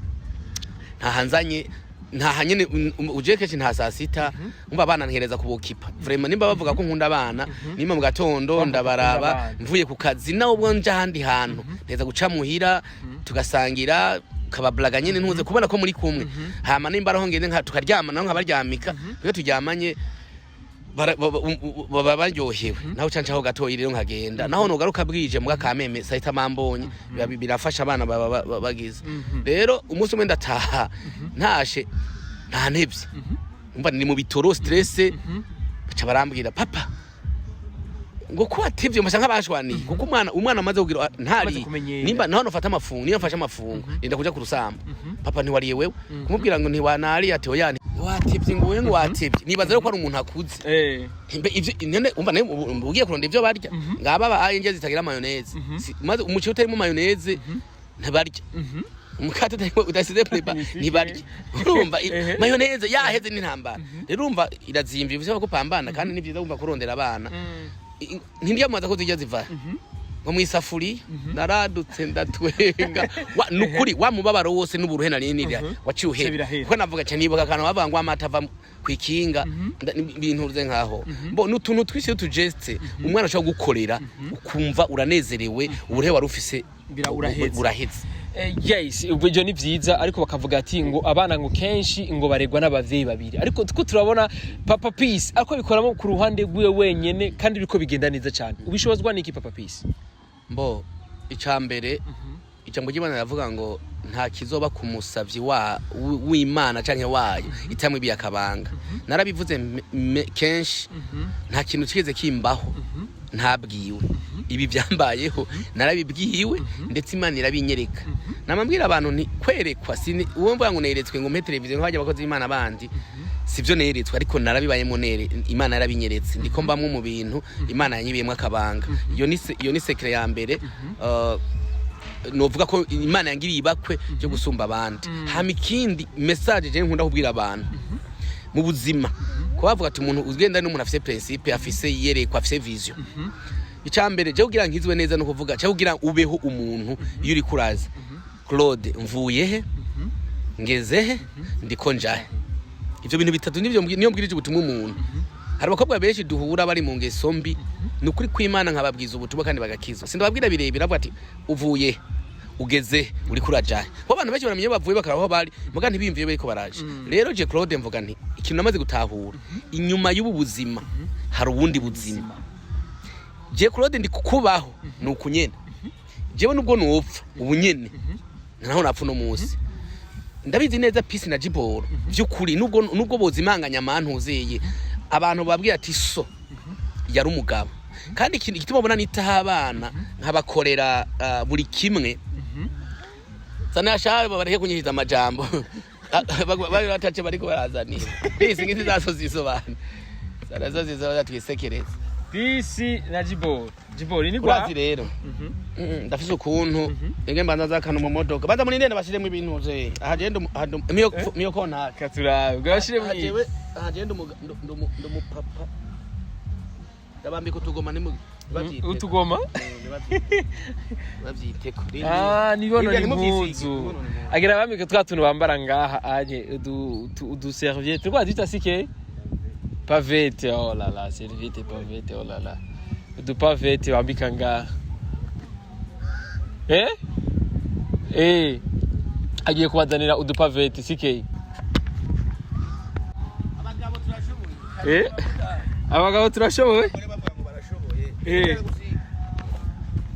ntaha nzanye, ntaha nyene uje kenshi nta saa sita. Umva, abana ntereza kubokipa vraiment. Nimba bavuga ko nkunda abana, nimba mu gatondo ndabaraba. Abana. Mvuye ku kazi, nawe ubwo nja ahandi hantu, nteza guca muhira tugasangira, kabablaga nyene, ntuze kubona ko muri kumwe. Hama nimba araho ngende nka tukaryama, naho nkabaryamika. Iyo turyamanye baba baryohewe. Naho ca ncaho gatoyi rero nkagenda, naho nogaruka bwije muga kameme saa sita mambonye, birafasha abana baba bagize. Rero umunsi umwe ndataha, ntashe nta ntevye, umva ni mu bitoro, stress, baca barambwira: "Papa, ngo ko watevye?" Mbasa nk'abashwaniye, kuko umwana amaze kugira ntari Amaze kumenyera. Nimba naho nofata amafungo, niyo mfashe amafungo ndenda kuja ku rusamba: "Papa, ntiwariye wewe?" Kumubwira ngo ntiwanariye, ati: "Oya, watevye." Ngo wewe ngo watevye, nibaza rero ko ari umuntu akuze. Mbe ivyo none umva nawe ubu ugiye kurondera ivyo barya, ngaba bahaye indya zitagira mayonnaise. Maze umuceri utarimo mayonnaise ntibarya, umukate utarimo udasize pureba ntibarya. Urumva mayonnaise yaheze n'intambara. Rero urumva irazimvye, ivyo ko pambana, kandi ni vyiza kumva kurondera abana. Ntindyamaza ko zijya ziva ngo mwisafuriya. Naradutse ndatwenga. Nukuri wa mubabaro wose n'uburuhe nari niriya waciye uhera. Birahera. Kuko navuga cyane, nibuka akantu bavuga ngo amata ava kwikinga, ibintu uze nkaho bo n'utuntu twinshi n'utugeste umwana ashobora gukorera, ukumva uranezerewe, uburuhe wari ufise Uraheze. Buraheze. Yes, ubwo ibyo ni byiza, ariko bakavuga ati ngo abana ngo kenshi ngo baregwa n'abavyeyi babiri, ariko tuko turabona Papa Peace ariko bikoramo ku ruhande rwiwe wenyene, kandi biriko bigenda neza cyane. Ubishobozwa niki, Papa Peace? Mbo icambere, ijambo ry'Imana riravuga ngo nta kizoba ku musavyi wa w'Imana canke wayo itamwibiye akabanga. Narabivuze kenshi, nta kintu kigeze kimbaho ntabwiwe. Ibi byambayeho narabibwiwe, ndetse Imana irabinyereka. Namabwira abantu nti kwerekwa sini uwo mvuga ngo neretswe ngo mpe televiziyo nk'abajya abakozi b'Imana bandi, sivyo neretswe, ariko narabibayemo, nere Imana yarabinyeretse, ndiko mbamwo mu bintu Imana yanyibiyemo akabanga. Iyo ni secret ya mbere. Novuga ko Imana yangiriye ibakwe ryo gusumba abandi. Hama ikindi message je nkunda kubwira abantu mu buzima, ko bavuga ati umuntu ugenda n'umuntu afise principe, afise iyerekwa, afise vision. Icambere je kugira nkizwe neza no kuvuga cyo kugira ubeho, umuntu iyo uri kuraza: Claude, mvuye he, ngeze he, ndiko njahe? Ivyo bintu bitatu nivyo niyo mbwirije ubutumwa umuntu. Hari abakobwa benshi duhura bari mu ngeso mbi, ni ukuri kw'Imana, nkababwiza ubutumwa kandi bagakizwa. Sindababwira birebire, avuga ati: "Uvuye he? Ugeze he? Uriko urajahe?" Kuko abantu benshi baramenya iyo bavuye, bakaba aho bari, muga ntibiyumviye bariko baraje. Rero je Claude mvuga nti ikintu namaze gutahura, inyuma y'ubu buzima hari ubundi buzima. Je Claude ndi kukubaho ni uku nyene. Jewe nubwo nupfa ubu nyene, naho napfa uno munsi, ndabizi neza Peace na Jiboro vy'ukuri, nubwo bozimanganya amantuzeye abantu babwira ati so yari umugabo. Kandi ikintu igituma ubona nitaho abana, nkabakorera buri kimwe, sana yashabe bareke kunyiriza amajambo bari batace bariko barazanira bisi ngiti zaso zisobana sana zo zizoba twisekereza. Peace na Jibor, Jibor ni kwa Urazi rero, ndafise ukuntu inge mbanza zakana mu modoka, banza muri ndende bashiremo ibintu je ahagenda miyo kontake. Katurabe bwashire mu Ajewe ahagenda ndumupapa, ndabambika utugoma nimu bavyiteko. Utugoma? Bavyiteko. Ah, nibonona Hirya ntimuvyisige, impuzu. nibonona impuzu. Agira bambike twa tuntu bambara ngaha anye udu serviette twa duta sike pavete, oh la la, serviette pavete, oh la la, udu pavete bambika ngaha. Eh eh. Agiye kubazanira udupaveti CK. Abagabo turashoboye. Abagabo turashoboye. Abagore bavuga ngo barashoboye.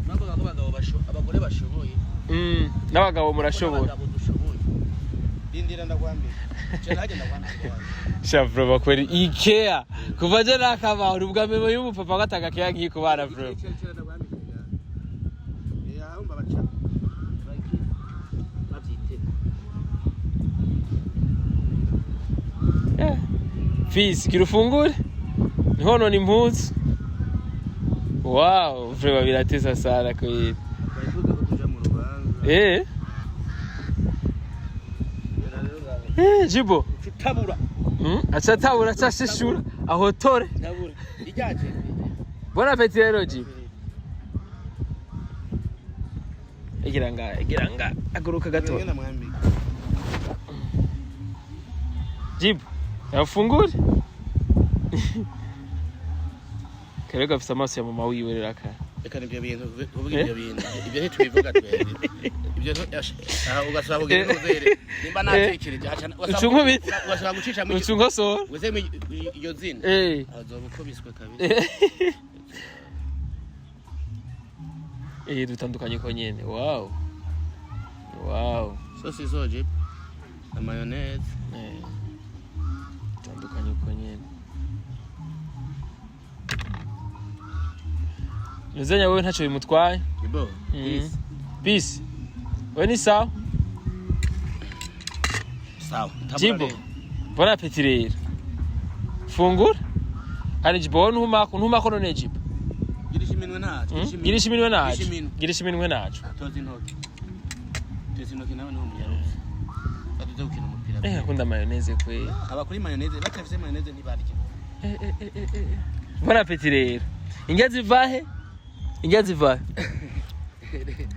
Bavuga ko abagore bashoboye. N'abagabo murashoboye. Abagabo dushoboye. Rindira ndakwambira. Je najye ndakwambira. Sha, bro, kweli ikea kuva je nakabaho ubwa mbere y'umupapa gatanga keya nk'iyi ku bana, bro. Icara ndakwambira. Aho mbabaca. Babyite. Fisi gira ufungure ntiwonone impuzu. Wow, vraiment biratesa sana kweli. Barifuza ko tuja mu rubanza. Jibo. Tutabura. Aca tabura, aca shishura ahotore. Tabura. Ijyaje. Bon appétit rero, Jibo. Igira nga, igira nga, aguruka gato. Ngena mwambika. Jibo, afungure. Kare gafise amaso ya mama wiwe rero aka. Reka nibyo bintu kuvuga ibyo bintu, ibyo ntitubivuga twebwe ibyo aha ugasaba kugira n'uzere nimba natekereje aca Uca unkubita. Ugasaba gucisha mu Uca unkosora. wese iryo zina azoba ukubiswe kabisa. Dutandukanye ko nyene. Wow. Wow. Sosi isoje na mayonnaise. Dutandukanye uko nyene. Nuzenya wewe ntacyo bimutwaye. Ibo. Peace. Wewe ni sawa? Sawa. Jibo. Bon appétit rero. Fungura. Kandi Jibo wowe ntumako, ntumako none Jibo. Girisha iminwe ntaco. Girisha iminwe naco. Girisha iminwe. Girisha iminwe naco. Toza intoki, toza intoki nawe niho muyaruzi baduze gukina umupira. Akunda mayonnaise kweli. Abakuri mayonnaise, batafise mayonnaise ntibarya. Bon appétit rero. Indya zivahe? Indya zivahe?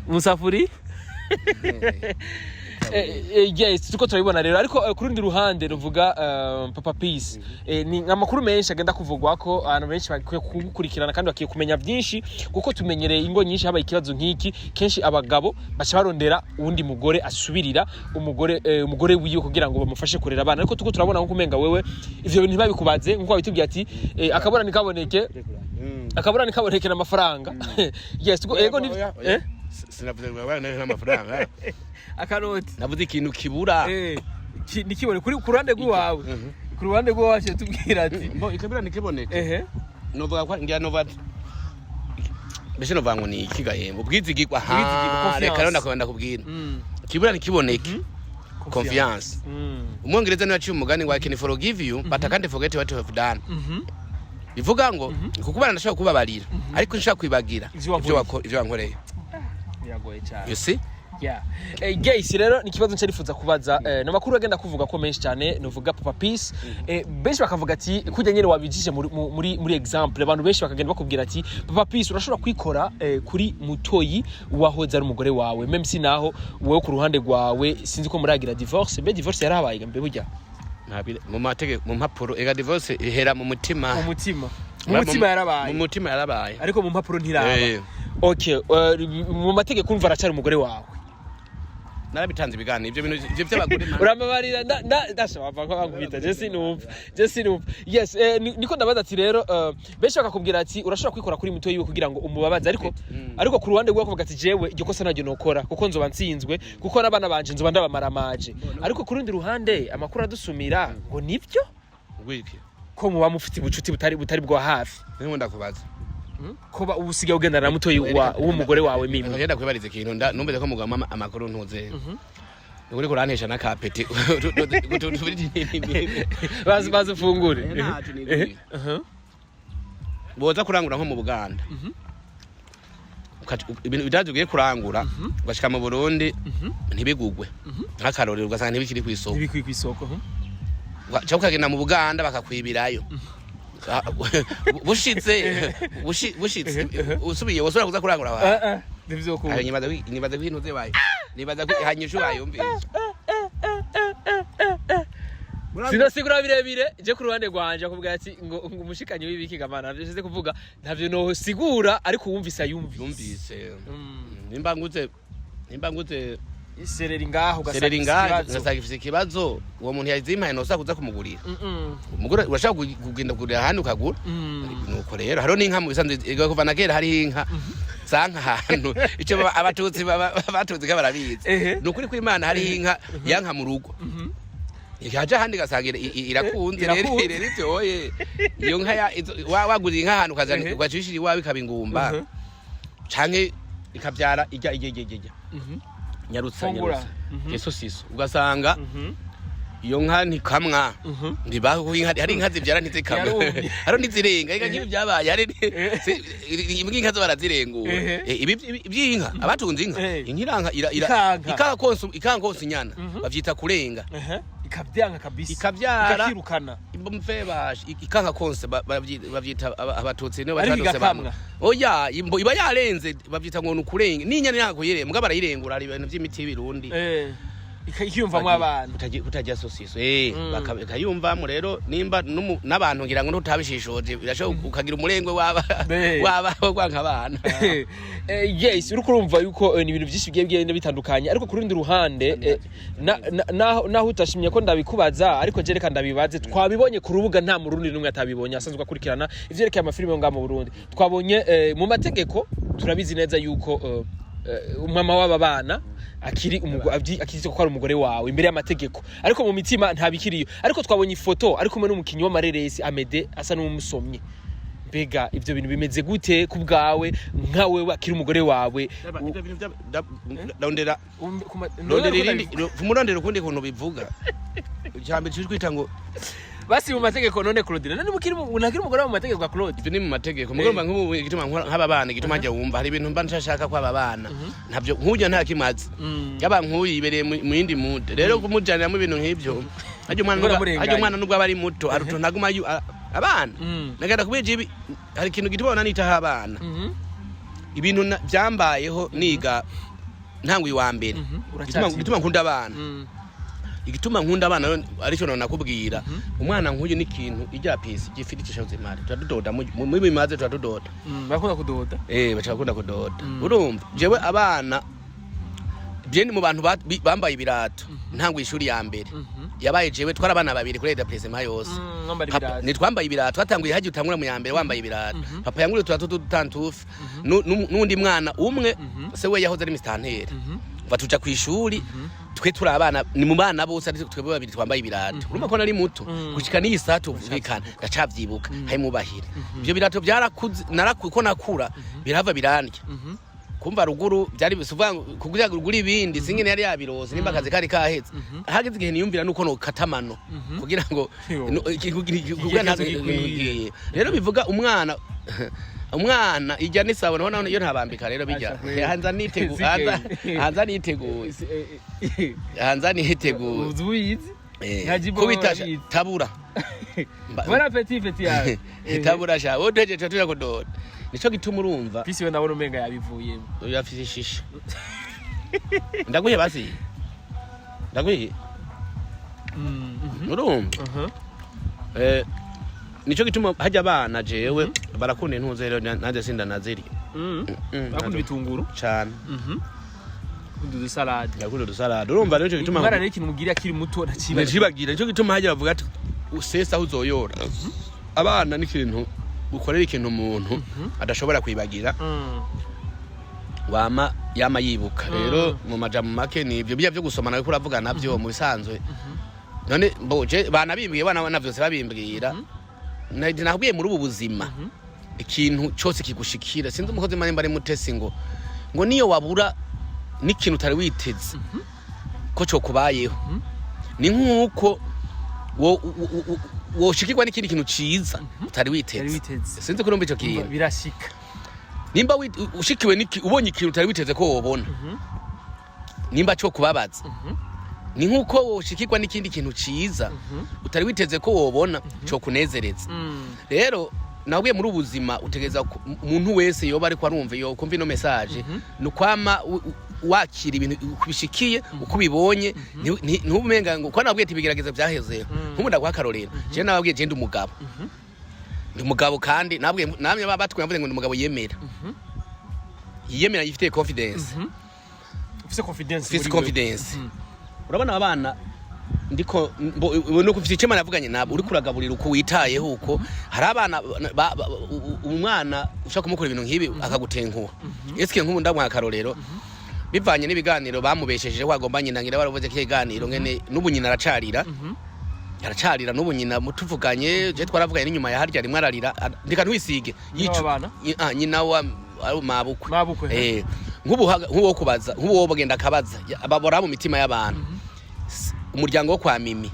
Musafuri? Yes, turiko turabibona rero, ariko ku rundi ruhande ruvuga Papa Peace, ni amakuru menshi agenda kuvugwa ko abantu benshi bakwiye kugukurikirana kandi bakwiye kumenya byinshi, kuko tumenyereye ingo nyinshi habaye ikibazo nk'iki, kenshi abagabo baca barondera uwundi mugore asubirira umugore, umugore wiwe kugira ngo bamufashe kurera abana. Ariko tuko turabona nko kumenga wewe ivyo bintu ntibabikubaze, nkuko wabitubwiye ati akabura ntikaboneke, akabura ntikaboneke n'amafaranga. Yes, tuko ego ni Sinavuze ngo abana n'amafaranga. Akanoti. Navuze ikintu kibura. Nikibone kuri ku ruhande rw'iwawe. Ku ruhande rw'iwawe tubwira ati Mbo ikabura ntikiboneke. Ehe. Novuga ko ngira nova mbese novuga ngo ni iki gahembo ubwizigirwa. Ubwizigirwa, Ha confiance. Reka rero ndakubona ndakubwira kibura ntikiboneke, confiance. Umwongereza niwe yaciye umugani ngo "I can forgive you but I can't forget what you have done." Bivuga ngo kukubana ndashobora kubabarira, ariko nshobora kwibagira Ivyo wankoreye. ivyo wankoreye. Biragoye cyane. You see. Yeah. Guys, rero ni ikibazo ncarifuza kubaza. Ni amakuru agenda kuvuga ko menshi cyane nuvuga Papa Peace. Benshi bakavuga ati kujya nyene wabijije muri example, abantu benshi bakagenda bakubwira ati Papa Peace urashobora kwikora kuri mutoyi wahoze ari umugore wawe, même si naho wowe ku ruhande rwawe sinzi ko muragira divorce. Mbe divorce yarabaye mbe burya? Mu mategeko, mu mpapuro, ega divorce ihera mu mutima. Mu mutima, mu mutima yarabaye. Mu mutima yarabaye. Ariko mu mpapuro ntiraba. Okay, mu mategeko urumva aracyari umugore wawe. Narabitanze ibiganiro ibyo bintu ibyo by'abagore man. Uramabarira ndashobora ko bankubita, je sinumva, je sinumva. Yes, niko ndabaza ati rero benshi bakakubwira ati urashobora kwikora kuri muto yiwe kugira ngo umubabaze, ariko ariko ku ruhande rwawe kuvuga ati jewe iryo kosa naryo nokora kuko nzoba nsinzwe, kuko n'abana banje nzoba ndabamaramaje. Ariko ku rundi ruhande amakuru adusumira ngo nibyo Wiki. ko muba mufite ubucuti butari bwa hafi. Niho ndakubaza. Ko ubu usigaye ugendana na mutoyi w'umugore wawe Mimi. Ngenda kwibariza ikintu numvise ko mugabo mama amakuru ntuze. Uri kurantesha n'akapeti. Bazi bazi ufungure. Ntacyo nibwira. Boza kurangura nko mu Buganda. Ibintu bidazi ugiye kurangura ugashika mu Burundi ntibigugwe. Nk'akarorero ugasanga ntibikiri ku isoko. Ntibikwiye ku isoko. Cyangwa ukagenda mu Buganda bakakwibirayo. Bushitse bushitse usubiye wasubira kuza kurangura abantu. Ah, ah, ntivyokunda. Ayo nibaza ko intuze bayo. Nibaza ko hanyishu bayumvise. Sinasigura birebire, je ku ruhande rwanje akubwira ati ngo umushikanyi w'ibiki gamana navyo nshyize kuvuga ntavyo nosigura, ariko uwumvise ayumvise. Yumvise. Nimba nguze Céleri ngaho ugasanga Céleri ifise ngaha ikibazo. Ngasanga ifise ikibazo, uwo muntu yazimpaye nosa kuza kumugurira. Umugore urashaka kugenda kugurira ahandi ukagura. Nuko rero hariho n'inka mu bisanzwe, ego, kuva na kera hariho inka zanka ahantu icyo abatutsi batuzi ko barabizi. Ni ukuri kw'Imana, hariho inka yanka mu rugo, ikaja ahandi ugasanga irakunze rero. Irakunze. Rero ivyoye iyo nka waguriye inka ahantu ukazana, ugacishira iwawe ikaba ingumba, canke ikavyara ijya ijya ijya ijya nyarutsa. Fungura. Nyarutsa isosiso ugasanga iyo nka ntikamwa. Ntibaho inka, hari inka zibyara ntizikamwe. Yarumye. Hari n'izirenga inka nk'ibi byabaye, hari imbwa, inka zo barazirengura. Ibi by'inka, abatunze inka, inka iranka Ikanka. ikanka konsa inyana, bavyita kurenga. Ikabyanga kabisa. Ikabyara. Ikakirukana. Mve ikanka konse bavyita abatutsi nibo Ariko batadose. igakamwa. Bamwe oya, iba yarenze, bavyita ngo nukurenga n'inyana iranga kuyiremba, mbwa barayirengura, hari ibintu vy'imiti y'Ibirundi. Ikiyumvamwo abana. Kutarya sosiso, bakayumvamo rero nimba n'abantu ngira ngo ntutabishishoje birashoboka ukagira umurengwe waba waba kwanka abana. Yes, uriko urumva yuko ni ibintu byinshi bigiye bigenda bitandukanye, ariko ku rundi ruhande naho utashimye ko ndabikubaza, ariko je reka ndabibaze. Twabibonye ku rubuga, nta murundi n'umwe atabibonye asanzwe akurikirana ivyerekeye amafilime yo ngaha mu Burundi. Twabonye mu mategeko, turabizi neza yuko umama w'aba bana akiri akiri ko ari umugore wawe imbere y'amategeko, ariko mu mitima ntabikiriyo. Ariko twabonye ifoto ari kumwe n'umukinyi w'amareresi Amede, asa n'umusomye. Mbega ivyo bintu bimeze gute ku bwawe, nka wewe akiri umugore wawe? Ivyo bintu rondera rondera irindi, murondera ukundi kuntu bivuga icambere cyo kwita ngo Basi mu mategeko none, Claude, none mukiri unakiri umugore wawe mu mategeko ya Claude? Ivyo ni mu mategeko mugomba nk'ubu igituma nk'aba bana, igituma njya wumva hari ibintu mba nshaka ko aba bana ntabyo nk'ujya nta kimaze yaba nk'uyu yibereye mu yindi mood, rero kumujaniramo ibintu nk'ivyo hajya umwana Ngo hajya uramurenganya. umwana nubwo aba ari muto hari utuntu aguma abana nagenda kubija ibi, hari ikintu gituma ubona nitaho abana. Ibintu byambayeho niga ntanguye wa mbere, Uracyatinya. gituma nkunda abana. Igituma nkunda abana rero, aricyo nakubwira, umwana nk'uyu ni ikintu ijya pisi gifite zimari turadudoda muri bimaze turadudoda. Bakunda kudoda. Baca bakunda kudoda. Urumva jewe abana je ni mu bantu bambaye ibirato ntanguye ishuri ya mbere. Yabaye jewe, twari abana babiri kuri établissement yose. Mwambara Papa- ibirato. Ntitwambaye ibirato, twatanguye hagiye utangura mu ya mbere wambaye ibirato. Papa yanguriye uturato tw'udutantufe n'undi mwana umwe, se we yahoze ari misitanteri. Umva tuja ku ishuri twe turi abana, ni mu bana bose ari twebwe babiri twambaye ibirato. Urumva ko nari muto gushika n'iyi saha tuvugikana ndacavyibuka, hayimubahira ivyo birato byarakuze, narakuye ko nakura birava birandya. Kumva ruguru byari bisuvuga kugira ngo ugure ibindi singene yari yabirose nimba akazi kari kahetse, hageze igihe niyumvira nuko no katamano kugira ngo Yo. kugira gikwiye. Rero bivuga umwana, umwana ijya n'isabune naho iyo ntabambika rero bijya Asha kweli. hanza niteguye. Zigeye. Hanza niteguye, hanza niteguye. Uzi ubizi. Nka Jibo Kubita urabizi. tabura. Bon appétit, petit yawe. Tabura sha wowe tuhejeje tuja kudoda, nico gituma urumva. Fisi we ndabona umenga yabivuyemo. Uyu afise ishisha, ndaguhe basi, ndaguhe. Urumva, nico gituma hajya abana jewe barakunda intuze rero nanjye sindanazirya. Bakunda ibitunguru. Cane. Bakunda udusalade. Ndakunda udusalade, urumva rero nico gituma Umwana rero ikintu umubwira akiri muto ntacibagira. Ntibagira, nico gituma hajya bavuga ati usesa aho uzoyora abana n'ikintu ukorera ikintu umuntu adashobora kwibagira, wama yama yibuka. Rero mu majambo make ni ibyo bijya byo gusomana ariko uravuga nabyo mu bisanzwe. None mboje banabimbwiye bana na vyose babimbwira. Nakubwiye muri ubu buzima ikintu cyose kigushikira, sinzi umukozi nimba ari mutesi ngo niyo wabura n'ikintu utari witeze ko cyokubayeho, ni nk'uko woshikirwa n'ikindi kintu ciza utari Utari witeze. witeze. Sinzi ko urumva ico kintu. Birashika. Nimba ushikiwe ubonye ikintu utari witeze ko wobona, nimba cyo kubabaza, ni nk'uko woshikirwa n'ikindi kintu ciza utari witeze ko wobona cyo kunezereza. Rero nabwiye muri ubuzima utegereza umuntu wese yoba ariko arumva yo kumva ino message, ni ukwama wakira ibintu uko ubishikiye, uko ubibonye, ntubumenga ngo ko nabwiye ati ibigeragezo byahezeho. Nk'ubu ndaguha akarorero, jewe nababwiye je ndi umugabo, ndi umugabo kandi nabwiye namwe batwe navuze ngo ndi umugabo yemera, yiyemera, yifitiye confidence. Ufise confidence Ufise muri wewe. confidence. Urabona abana ndiko nuko ufite icyo navuganye nabo, uri kuragaburira uko witayeho, uko hari abana umwana ushaka kumukora ibintu nk'ibi akagutenkuha. Eske nk'ubu ndamuha akarorero bivanye n'ibiganiro bamubesheje, wagomba nyina ngira baravuze ko ikiganiro ngene n'ubu nyina aracarira, aracarira n'ubu nyina mutuvuganye. Je twaravuganye n'inyuma ya harya rimwe ararira, ndika ntwisige. Nyina w'abana? Nyina wa mabukwe. Mabukwe. Nk'ubu nk'ubu wo kubaza, nk'ubu wo bagenda akabaza babora mu mitima y'abantu. Umuryango wo kwa Mimi,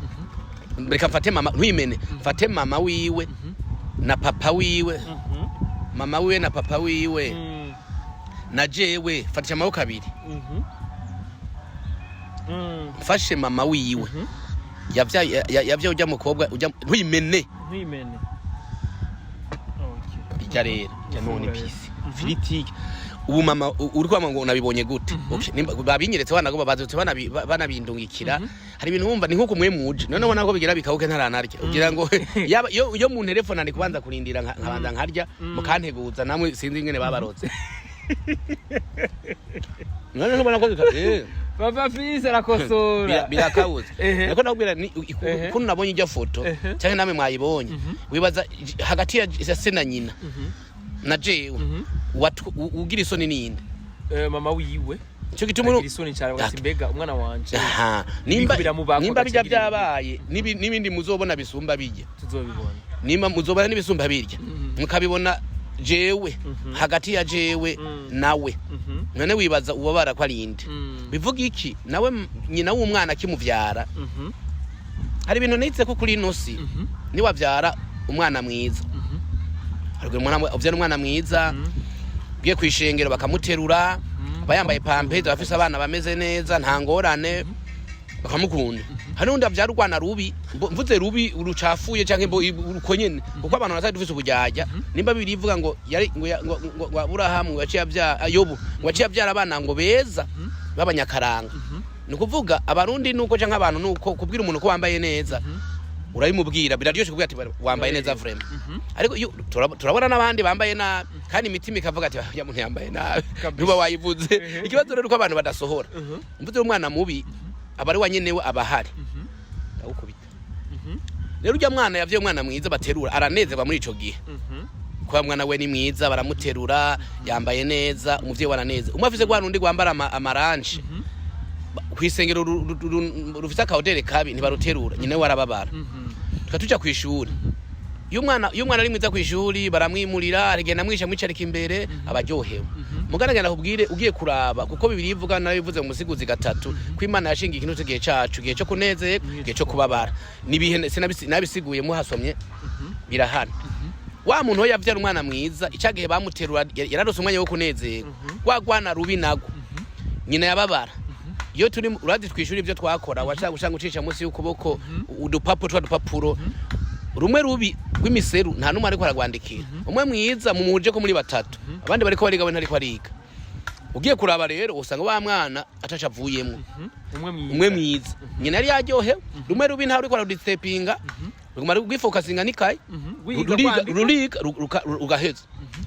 reka mfate mama ntwimene, mfate mama wiwe na papa wiwe, mama wiwe na papa wiwe na jewe, fatisha amaboko abiri. Mfashe mama wiwe yavyaye yavyaye ujya mukobwa ujya ntwimene. Ntwimene, okay. Ijya rero ijya none Ifungura. Pisi firitike ubu mama uri kwama ngo nabibonye gute? Okay, babinyeretse banago bazutse banabindungikira. Hari ibintu wumva ni nkuko mwe muje none ubona ko bigira bikawuke ntaranarya ugira ngo yaba iyo mu telefone ari kubanza kurindira nkabanza nkarya mukanteguza namwe, sinzi ingene babarotse none ntubona ko Papa Fisi arakosora. Birakabuze. Niko nakubwira ni ukuntu nabonye ijya foto cyangwa namwe mwayibonye, wibaza hagati ya se na nyina na jewe ugira isoni ninde? Mama wiwe. Nicyo gituma agira isoni cyane bagati mbega umwana wanje. Aha, nimba biramubako nimba bijya agaca agira byabaye n'ibindi muzobona bisumba bijya. Tuzobibona. Nimba muzobona n'ibisumba birya mukabibona jewe hagati ya jewe nawe, none wibaza ubabara ko ari inde? Bivuga iki? Nawe nyina w'umwana akimuvyara, hari ibintu nitse ko kuri ino si niwavyara umwana mwiza, hari umwana uvyara umwana mwiza ugiye kwishengero bakamuterura, aba yambaye pampezi, abafise abana bameze neza, nta ngorane, bakamukunda. Hari n'undi avyara urwana rubi, mvuze rubi rucafuye canke uko nyene, kuko abantu baracyari dufise ubujyajya. Nimba Bibiliya ivuga ngo yari ngo ngo Aburahamu ngo yaciye avyara Yobu, ngo yaciye avyara abana ngo beza b'abanyakaranga, ni ukuvuga Abarundi nuko canke abantu nuko kubwira umuntu ko wambaye neza urabimubwira, biraryoshe kubwira ati wambaye neza vraiment. Ariko iyo turabona n'abandi bambaye nabi kandi imitima ikavuga ati ya muntu yambaye nabi, ntuba wayivuze. Ikibazo rero uko abantu badasohora. Mvuze umwana mubi aba ari wa nyenewe aba ahari ndawukubita. Rero ujya mwana yavye umwana mwiza baterura, aranezerwa muri ico gihe kuba mwana we ni mwiza, baramuterura, yambaye neza, umuvyeyi we araneze. Umwe afise gwa nundi gwambara amaranje kw'isengero rufise akaodere kabi, ntibaruterura, nyina we arababara. Tuka tuja kw'ishuri, iyo umwana ari mwiza kw'ishuri baramwimurira, arigenda amwisha mwicarika imbere, abaryohewe. Mugana ngenda kubwire ugiye kuraba kuko Bibiliya ivuga nayo ivuze mu Musiguzi gatatu ko Imana yashingiye ikintu cy'igihe cacu, igihe cyo kunezerwa, igihe cyo kubabara. Nibihe nabisiguye muhasomye birahana. Wa muntu we yavyara umwana mwiza, icagihe bamuterura yararose umwanya wo kunezerwa. Wa gwana rubi nago nyina yababara. Iyo turi urazi twishuri ibyo twakora, washaka gushanga ucisha munsi y'ukuboko udupapuro twa dupapuro rumwe rubi rw'imiseru, nta n'umwe ariko aragwandikira. Umwe mwiza mumuje ko muri batatu, abandi bariko bariga, we ntariko ariga. Ugiye kuraba rero usanga wa mwana ataca avuyemwo. Umwe mwiza. Umwe mwiza nyina yari yaryohewe, rumwe rubi ntawe uriko ararudistepinga, ruguma rwifokasinga n'ikaye. Wiga ruriga kwandika. Ruriga rugaheza.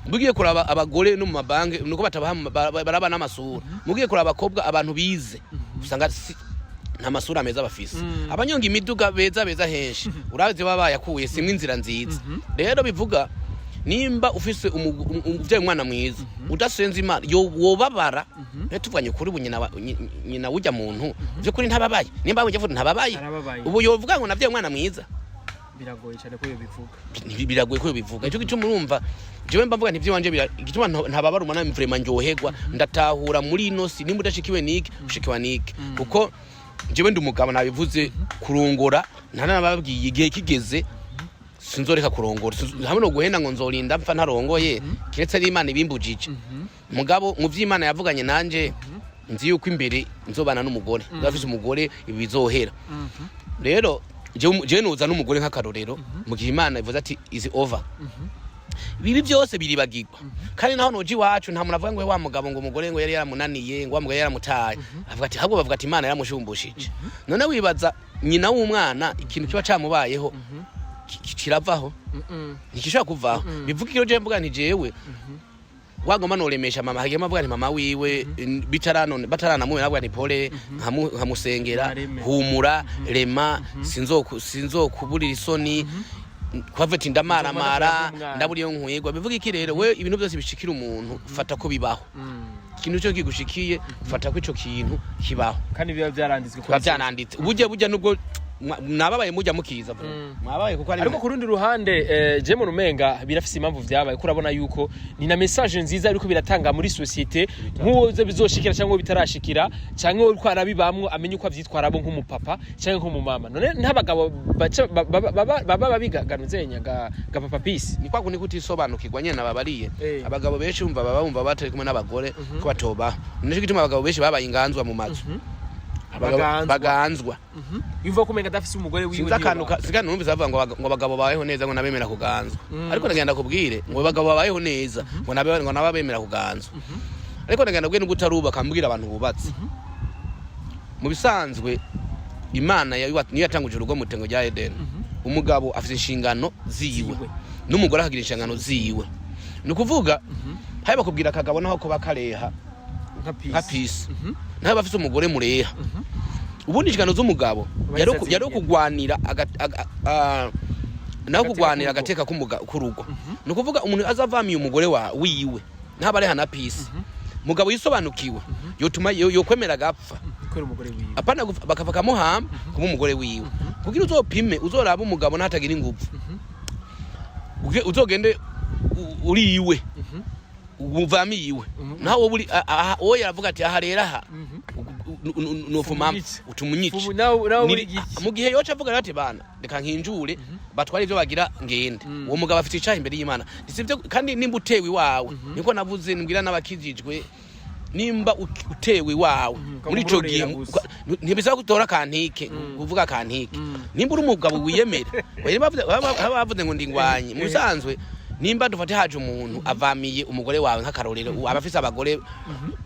Mugiye kuraba abagore no mu mabanki nuko batabaha baraba n'amasura. Mugiye kuraba abakobwa, abantu bize usanga nta masura meza bafise. Abanyonga imiduga beza beza henshi urazi baba bayakuye simwe inzira nziza. Rero bivuga nimba ufise umuvyeyi umwana mwiza udasenze Imana yo wobabara. Rero tuvuganye kuri ubu nyina wujya muntu vy'ukuri ntababaye, nimba wujya ntababaye. Arababaye. Ubu yovuga ngo navyaye umwana mwiza? Biragoye cyane ko yobivuga. Biragoye ko bivuga. Icyo gituma urumva jewe mba mvuga nti ivy'iwanje igituma ntababara umwana vraiment ndyoherwa, ndatahura muri ino si nimba udashikiwe niki ushikiwa niki, kuko jewe ndi umugabo nabivuze kurongora ntanababwiye igihe kigeze sinzoreka kurongora. Hamwe no guhenda ngo nzorinda mpfa ntarongoye kiretse ari Imana ibimbujije. Mugabo mu vy'Imana yavuganye nanje nzi yuko imbere nzobana n'umugore, nzafise umugore, ibi bizohera. Rero jewe noza n'umugore nk'akarorero mu gihe Imana ivuze ati is over, bibi byose biribagirwa. Kandi naho noje iwacu nta muntu avuga ngo wa mugabo ngo umugore ngo yari yaramunaniye, ngo wa mugabo yari yaramutaye. Avuga ati ahubwo bavuga ati Imana yaramushumbushiije. None wibaza nyina w'umwana ikintu kiba camubayeho kiravaho? Ntikishobora kuvaho. Bivuga ikiro jewe mvuga nti jewe Wagomba noremesha mama, hagiye avuga nti mama wiwe bitaranone bataranamuwe, navuga nti pole, nkamusengera. Areme. Humura, rema, sinzokuburira isoni kubavuga ati ndamaramara. Nzobona umwana. Ndabura iyo nkwigwa. Bivuga iki rero? We ibintu byose bishikira umuntu, fata ko bibaho. Ikintu cyo kigushikiye, fata ko ico kintu kibaho. Kandi biba byaranditswe ko Biba byananditse. Burya nubwo mwababaye, mujya mukiza vuba. Mwababaye kuko ari Ariko ku rundi ruhande, je mu rumenga birafise impamvu vyabaye, ko urabona yuko ni na message nziza ariko biratanga muri société, nk'uwo uzo bizoshikira cyangwa uwo bitarashikira cyangwa uwo uriko arabibamwo, amenye uko avyitwaramo nk'umupapa cyangwa nk'umumama. None ntabagabo baca baba babiganuze ga Papa Peace? Ni kwa kundi kutisobanukirwa nyene nababariye. Abagabo benshi bumva baba bumva batari kumwe n'abagore ko batobaho. Nico gituma abagabo benshi babaye inganzwa mu mazu. Baganzwa. Baganzwa. Yumva ko umenga adafise umugore wiwe. Sinzi akantu siga numvise bavuga ngo abagabo babayeho neza ngo nabemera kuganzwa. Ariko ndagenda kubwire ngo abagabo babayeho neza ngo nabo bemera kuganzwa. Ariko ndagenda kubwire nubwo utarubaka, mbwira abantu bubatse. Mu bisanzwe Imana niyo yatanguje urugo mu itongo rya Edeni. Umugabo afite inshingano ziwe, Ziwe. n'umugore akagira inshingano ziwe. Ni ukuvuga hari bakubwira akagabo naho kuba kareha nka Peace. Nka Peace naho bafite umugore mureha. Ubundi inshingano z'umugabo yari ukugwanira naho Agateka kugwanira k'urugo. Agateka k'urugo. Ni ukuvuga umuntu azavamiye umugore wa wiwe ntaba areha na Peace. Mugabo yisobanukiwe yotuma yokwemera agapfa Kubera umugore wiwe. Apana bakava kamuhamba kuba umugore wiwe. Kugira uzopime, uzoraba umugabo ntatagira ingufu, uzogende uri iwe, uvamiye iwe, naho wowe uri wowe yaravuga ati aha rero aha nofuma. Fumunyice. Utumunyice. Fumu nawe uri giki? Mu gihe yoca avuga ati bana reka nkinjure batware ibyo bagira ngende, uwo mugabo afite icaha imbere y'Imana. Sivyo? Kandi nimba utewe iwawe, niko navuze mbwira n'abakijijwe, nimba utewe iwawe muri ico gihe ukamurorera gusa. ntibisaba gutora kantike, kuvuga kantike. Nimba uri umugabo wiyemera, oya, baba bavuze ngo ndingwanye. Mu bisanzwe nimba dufate haje umuntu avamiye umugore wawe, nk'akarorero aba afise abagore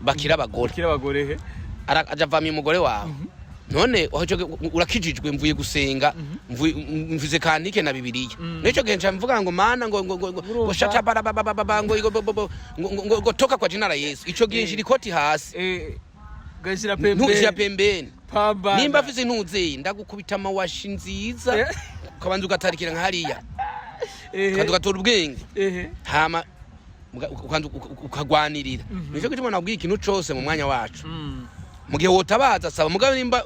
bakira abagore. Kira abagore he? Aja avamiye umugore wawe. None aho ico urakijijwe, mvuye gusenga, mvuze kantike na Bibiliya, nico gihe nca mvuga ngo mana ngo Urumva? Shata barabababa ngo ngo ngo ngo ngo ngo toka kwa jina la Yesu. Ico gihe nshira ikoti hasi. Gashyira Ntushira pembeni. Pembeni. Pambana. Nimba afise intuzeyi, ndagukubita amawashi nziza, ukabanza ugatarikira nka hariya, ukabanza ugatora ubwenge, hama ukabanza ukagwanirira. Nico gituma nabwiye ikintu cose mu mwanya wacu. Mu gihe wotabaza saba mugabo nimba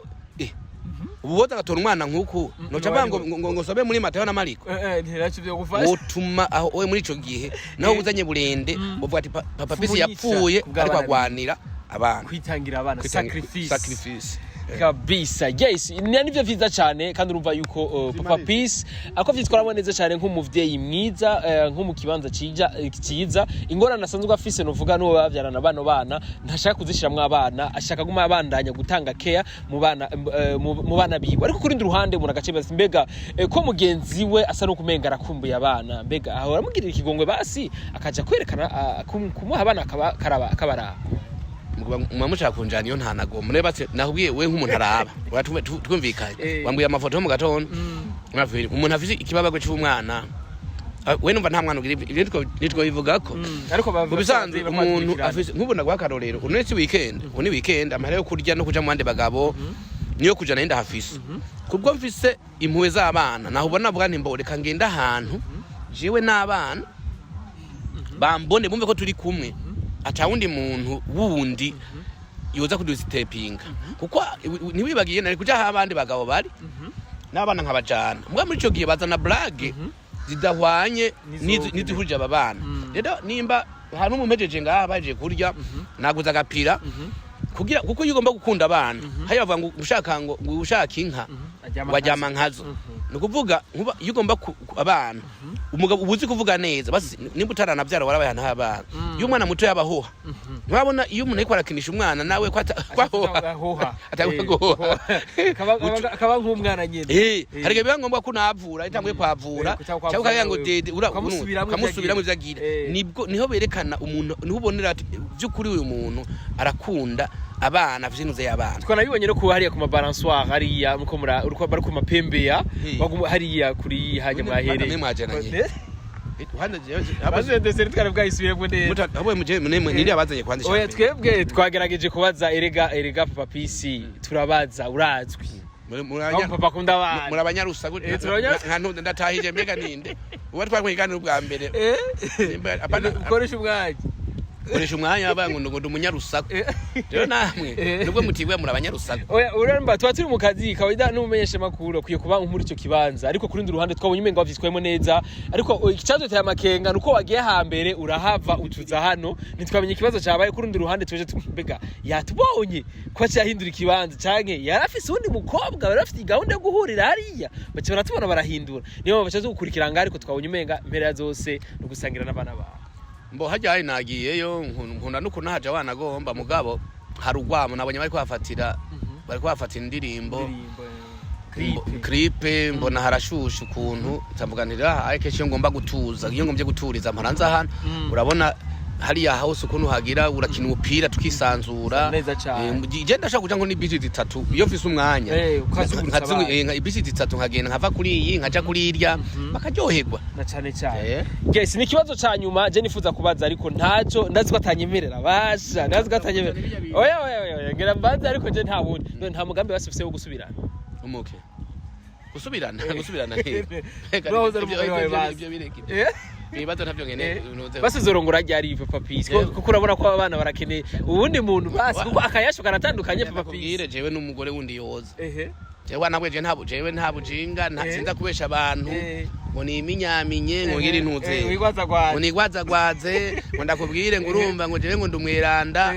ubu woza agatora umwana nk'uku, noca mvuga ngo sobe muri Matayo na Mariko. Ntiraco byo gufasha. Wotuma aho owe muri ico gihe naho uzanye burende, uvuga ati Papa Peace Fumunyica yapfuye kubw'abana ariko biwe. agwanira abana. Kwitangira abana. Sacrifice. Sacrifice. Kabisa, yes, ni nivyo vyiza cyane. Kandi urumva yuko Papa Peace ako vyitwaramo neza cyane nk'umuvyeyi mwiza, nko mu kibanza cija ciza. Ingorane asanzwe afise, novuga n'uwo bavyarana bano bana, ntashaka kuzishiramwo abana, ashaka guma abandanya gutanga care mu bana, mu bana biwe. Ariko kuri rundi ruhande umuntu agace basi, mbega ko mugenzi we asa no kumenga arakumbuye abana, mbega aho aramugirira ikigongwe basi akaja kwerekana kumuha abana akabaraba? Muba mushaka kunjana iyo ntanagomba. Murebe bati nakubwiye we nk'umuntu araba. Twumvikanye. Wambwiye amafoto yo mu gatondo. Murafiri, umuntu afise ikibabagwe c'umwana. We numva nta mwana ugira ibyo nitwo bivugako. Ariko Mu bisanzwe umuntu afise nk'ubu naguha akarorero, uno si weekend, ubu ni weekend, amahera yo kurya no kuja mu bandi bagabo niyo kuja nayo ndahafise, kubwo mfise impuhwe z'abana. Naho ubona navuga nti mbo reka ngende ahantu jewe n'abana bambone, bumve ko turi kumwe, ata wundi muntu wundi yoza kudusitepinga, kuko ntiwibagiye nari kuja aho abandi bagabo bari n'abana nkabajana. Mbwa muri ico gihe bazana blague zidahwanye n'izihurije aba bana. Rero nimba hari n'umumpejeje ngaha baje kurya, naguze agapira kugira, kuko iyo ugomba gukunda abana hariya bavuga ngo ushaka ngo ushaka inka wajyama nkazo. Ni ukuvuga nkuba iyo ugomba abana, umugabo uba uzi kuvuga neza. Basi nimba utaranabyara warabaye ahantu h'abana, iyo umwana muto yabahoha, ntiwabona iyo umuntu ariko arakinisha umwana nawe ko ahoha, atangwa guhoha. Akaba nk'umwana nyine. Hari igihe biba ngombwa ko unavura itanguye kwavura, cyangwa cyangwa ukagira ngo dede ura Ukamusubiramwo ivyo ukamusubiramwo agira. ivyo agira. Eh. Nibwo niho berekana umuntu, niho ubonera ati by'ukuri uyu muntu arakunda abana, afite inuze y'abana. Twanabibonye no kuba hariya ku mabalançoire hariya muko mura uriko bari ku mapembeya, Eh. baguma hariya kuri hajya Mwene- mwahereye. mwene mwajananye. Kwanza jewe Baze dosiye twari bwayisubiyemo neza. Abo muje mwe niri abazanye kwanza. Oya, twebwe twagerageje kubaza. Erega, erega papa Pisi, turabaza, urazwi. Aho papa akunda abana. Muri abanyarusaku. Eh, turi abanyarusaku. Nka ntunze ndatahije, mbega ninde uba twari ubwa mbere? Apana. Ukoresha umwanya. Koresha umwanya wabaye ngo ndi umunyarusaku. Rero namwe nubwo mutibwa, muri abanyarusaku. Oya, urumva tuba turi mu kazi kawaida, n'umumenyesha makuru akwiye kuba muri icyo kibanza, ariko kuri rundi ruhande twabonye umengo wavyitwayemo neza. Ariko icyaduteye amakenga nuko wagiye hambere, urahava utuza hano, ntitwamenye ikibazo cyabaye. Kuri rundi ruhande tuje mbega yatubonye ko cyahindura ikibanza, canke yari afise uwundi mukobwa bari bafite gahunda yo guhurira hariya, baca baratubona barahindura. Niyo mpamvu baca gukurikira ngaho, ariko twabonye umenga impera ya zose ni ugusangira n'abana bawe. Mbo hajya hari nagiyeyo, nkunda n'ukuntu haja wanagomba, mugabo hari urwamo nabonye bari kuhafatira indirimbo. Clip. Clip. Mbona harashushe ukuntu, ndavuga nti ah, kenshi iyo ngomba gutuza, iyo ngombye guturiza, mpora nza hano. Urabona hariya house ukuntu hagira, urakina umupira tukisanzura. Neza cane. Je ndashaka kuja nko n'ibisi zitatu iyo mfise umwanya. Ukazungurutsa abantu. Ibisi zitatu, nkagenda nkava kuri iyi nkaja kuri irya, bakaryoherwa. Na cane cane. Yes, ni ikibazo ca nyuma je nifuza kubaza, ariko ntaco ndazi ko atanyemerera, basha ndazi ko atanyemerera. Oya, oya, oya, oya, ngira mbanze, ariko je nta wundi. None nta mugambi basi ufise wo gusubirana? Umuke gusubirana nti Nuwahoze ari umugore wawe basi. Ibyo bireke, ibyo ibibazo ntabyo nkeneye. Basi uzorongora ryari, papa Peace? Eh. Kuko urabona ko abana barakeneye uwundi muntu basi, kuko akayasho karatandukanye, papa Ndakubwire, Peace. jewe n'umugore wundi yoza. Ehe. Jewe ntabwo, jewe nta, jewe nta bujinga, nta sinza kubesha abantu ngo niminyamenye, ngo ngire intuze Wigwaza gwaza. ngo nigwazagwaze, ngo ndakubwire ngo urumva ngo jewe ngo ndumweranda.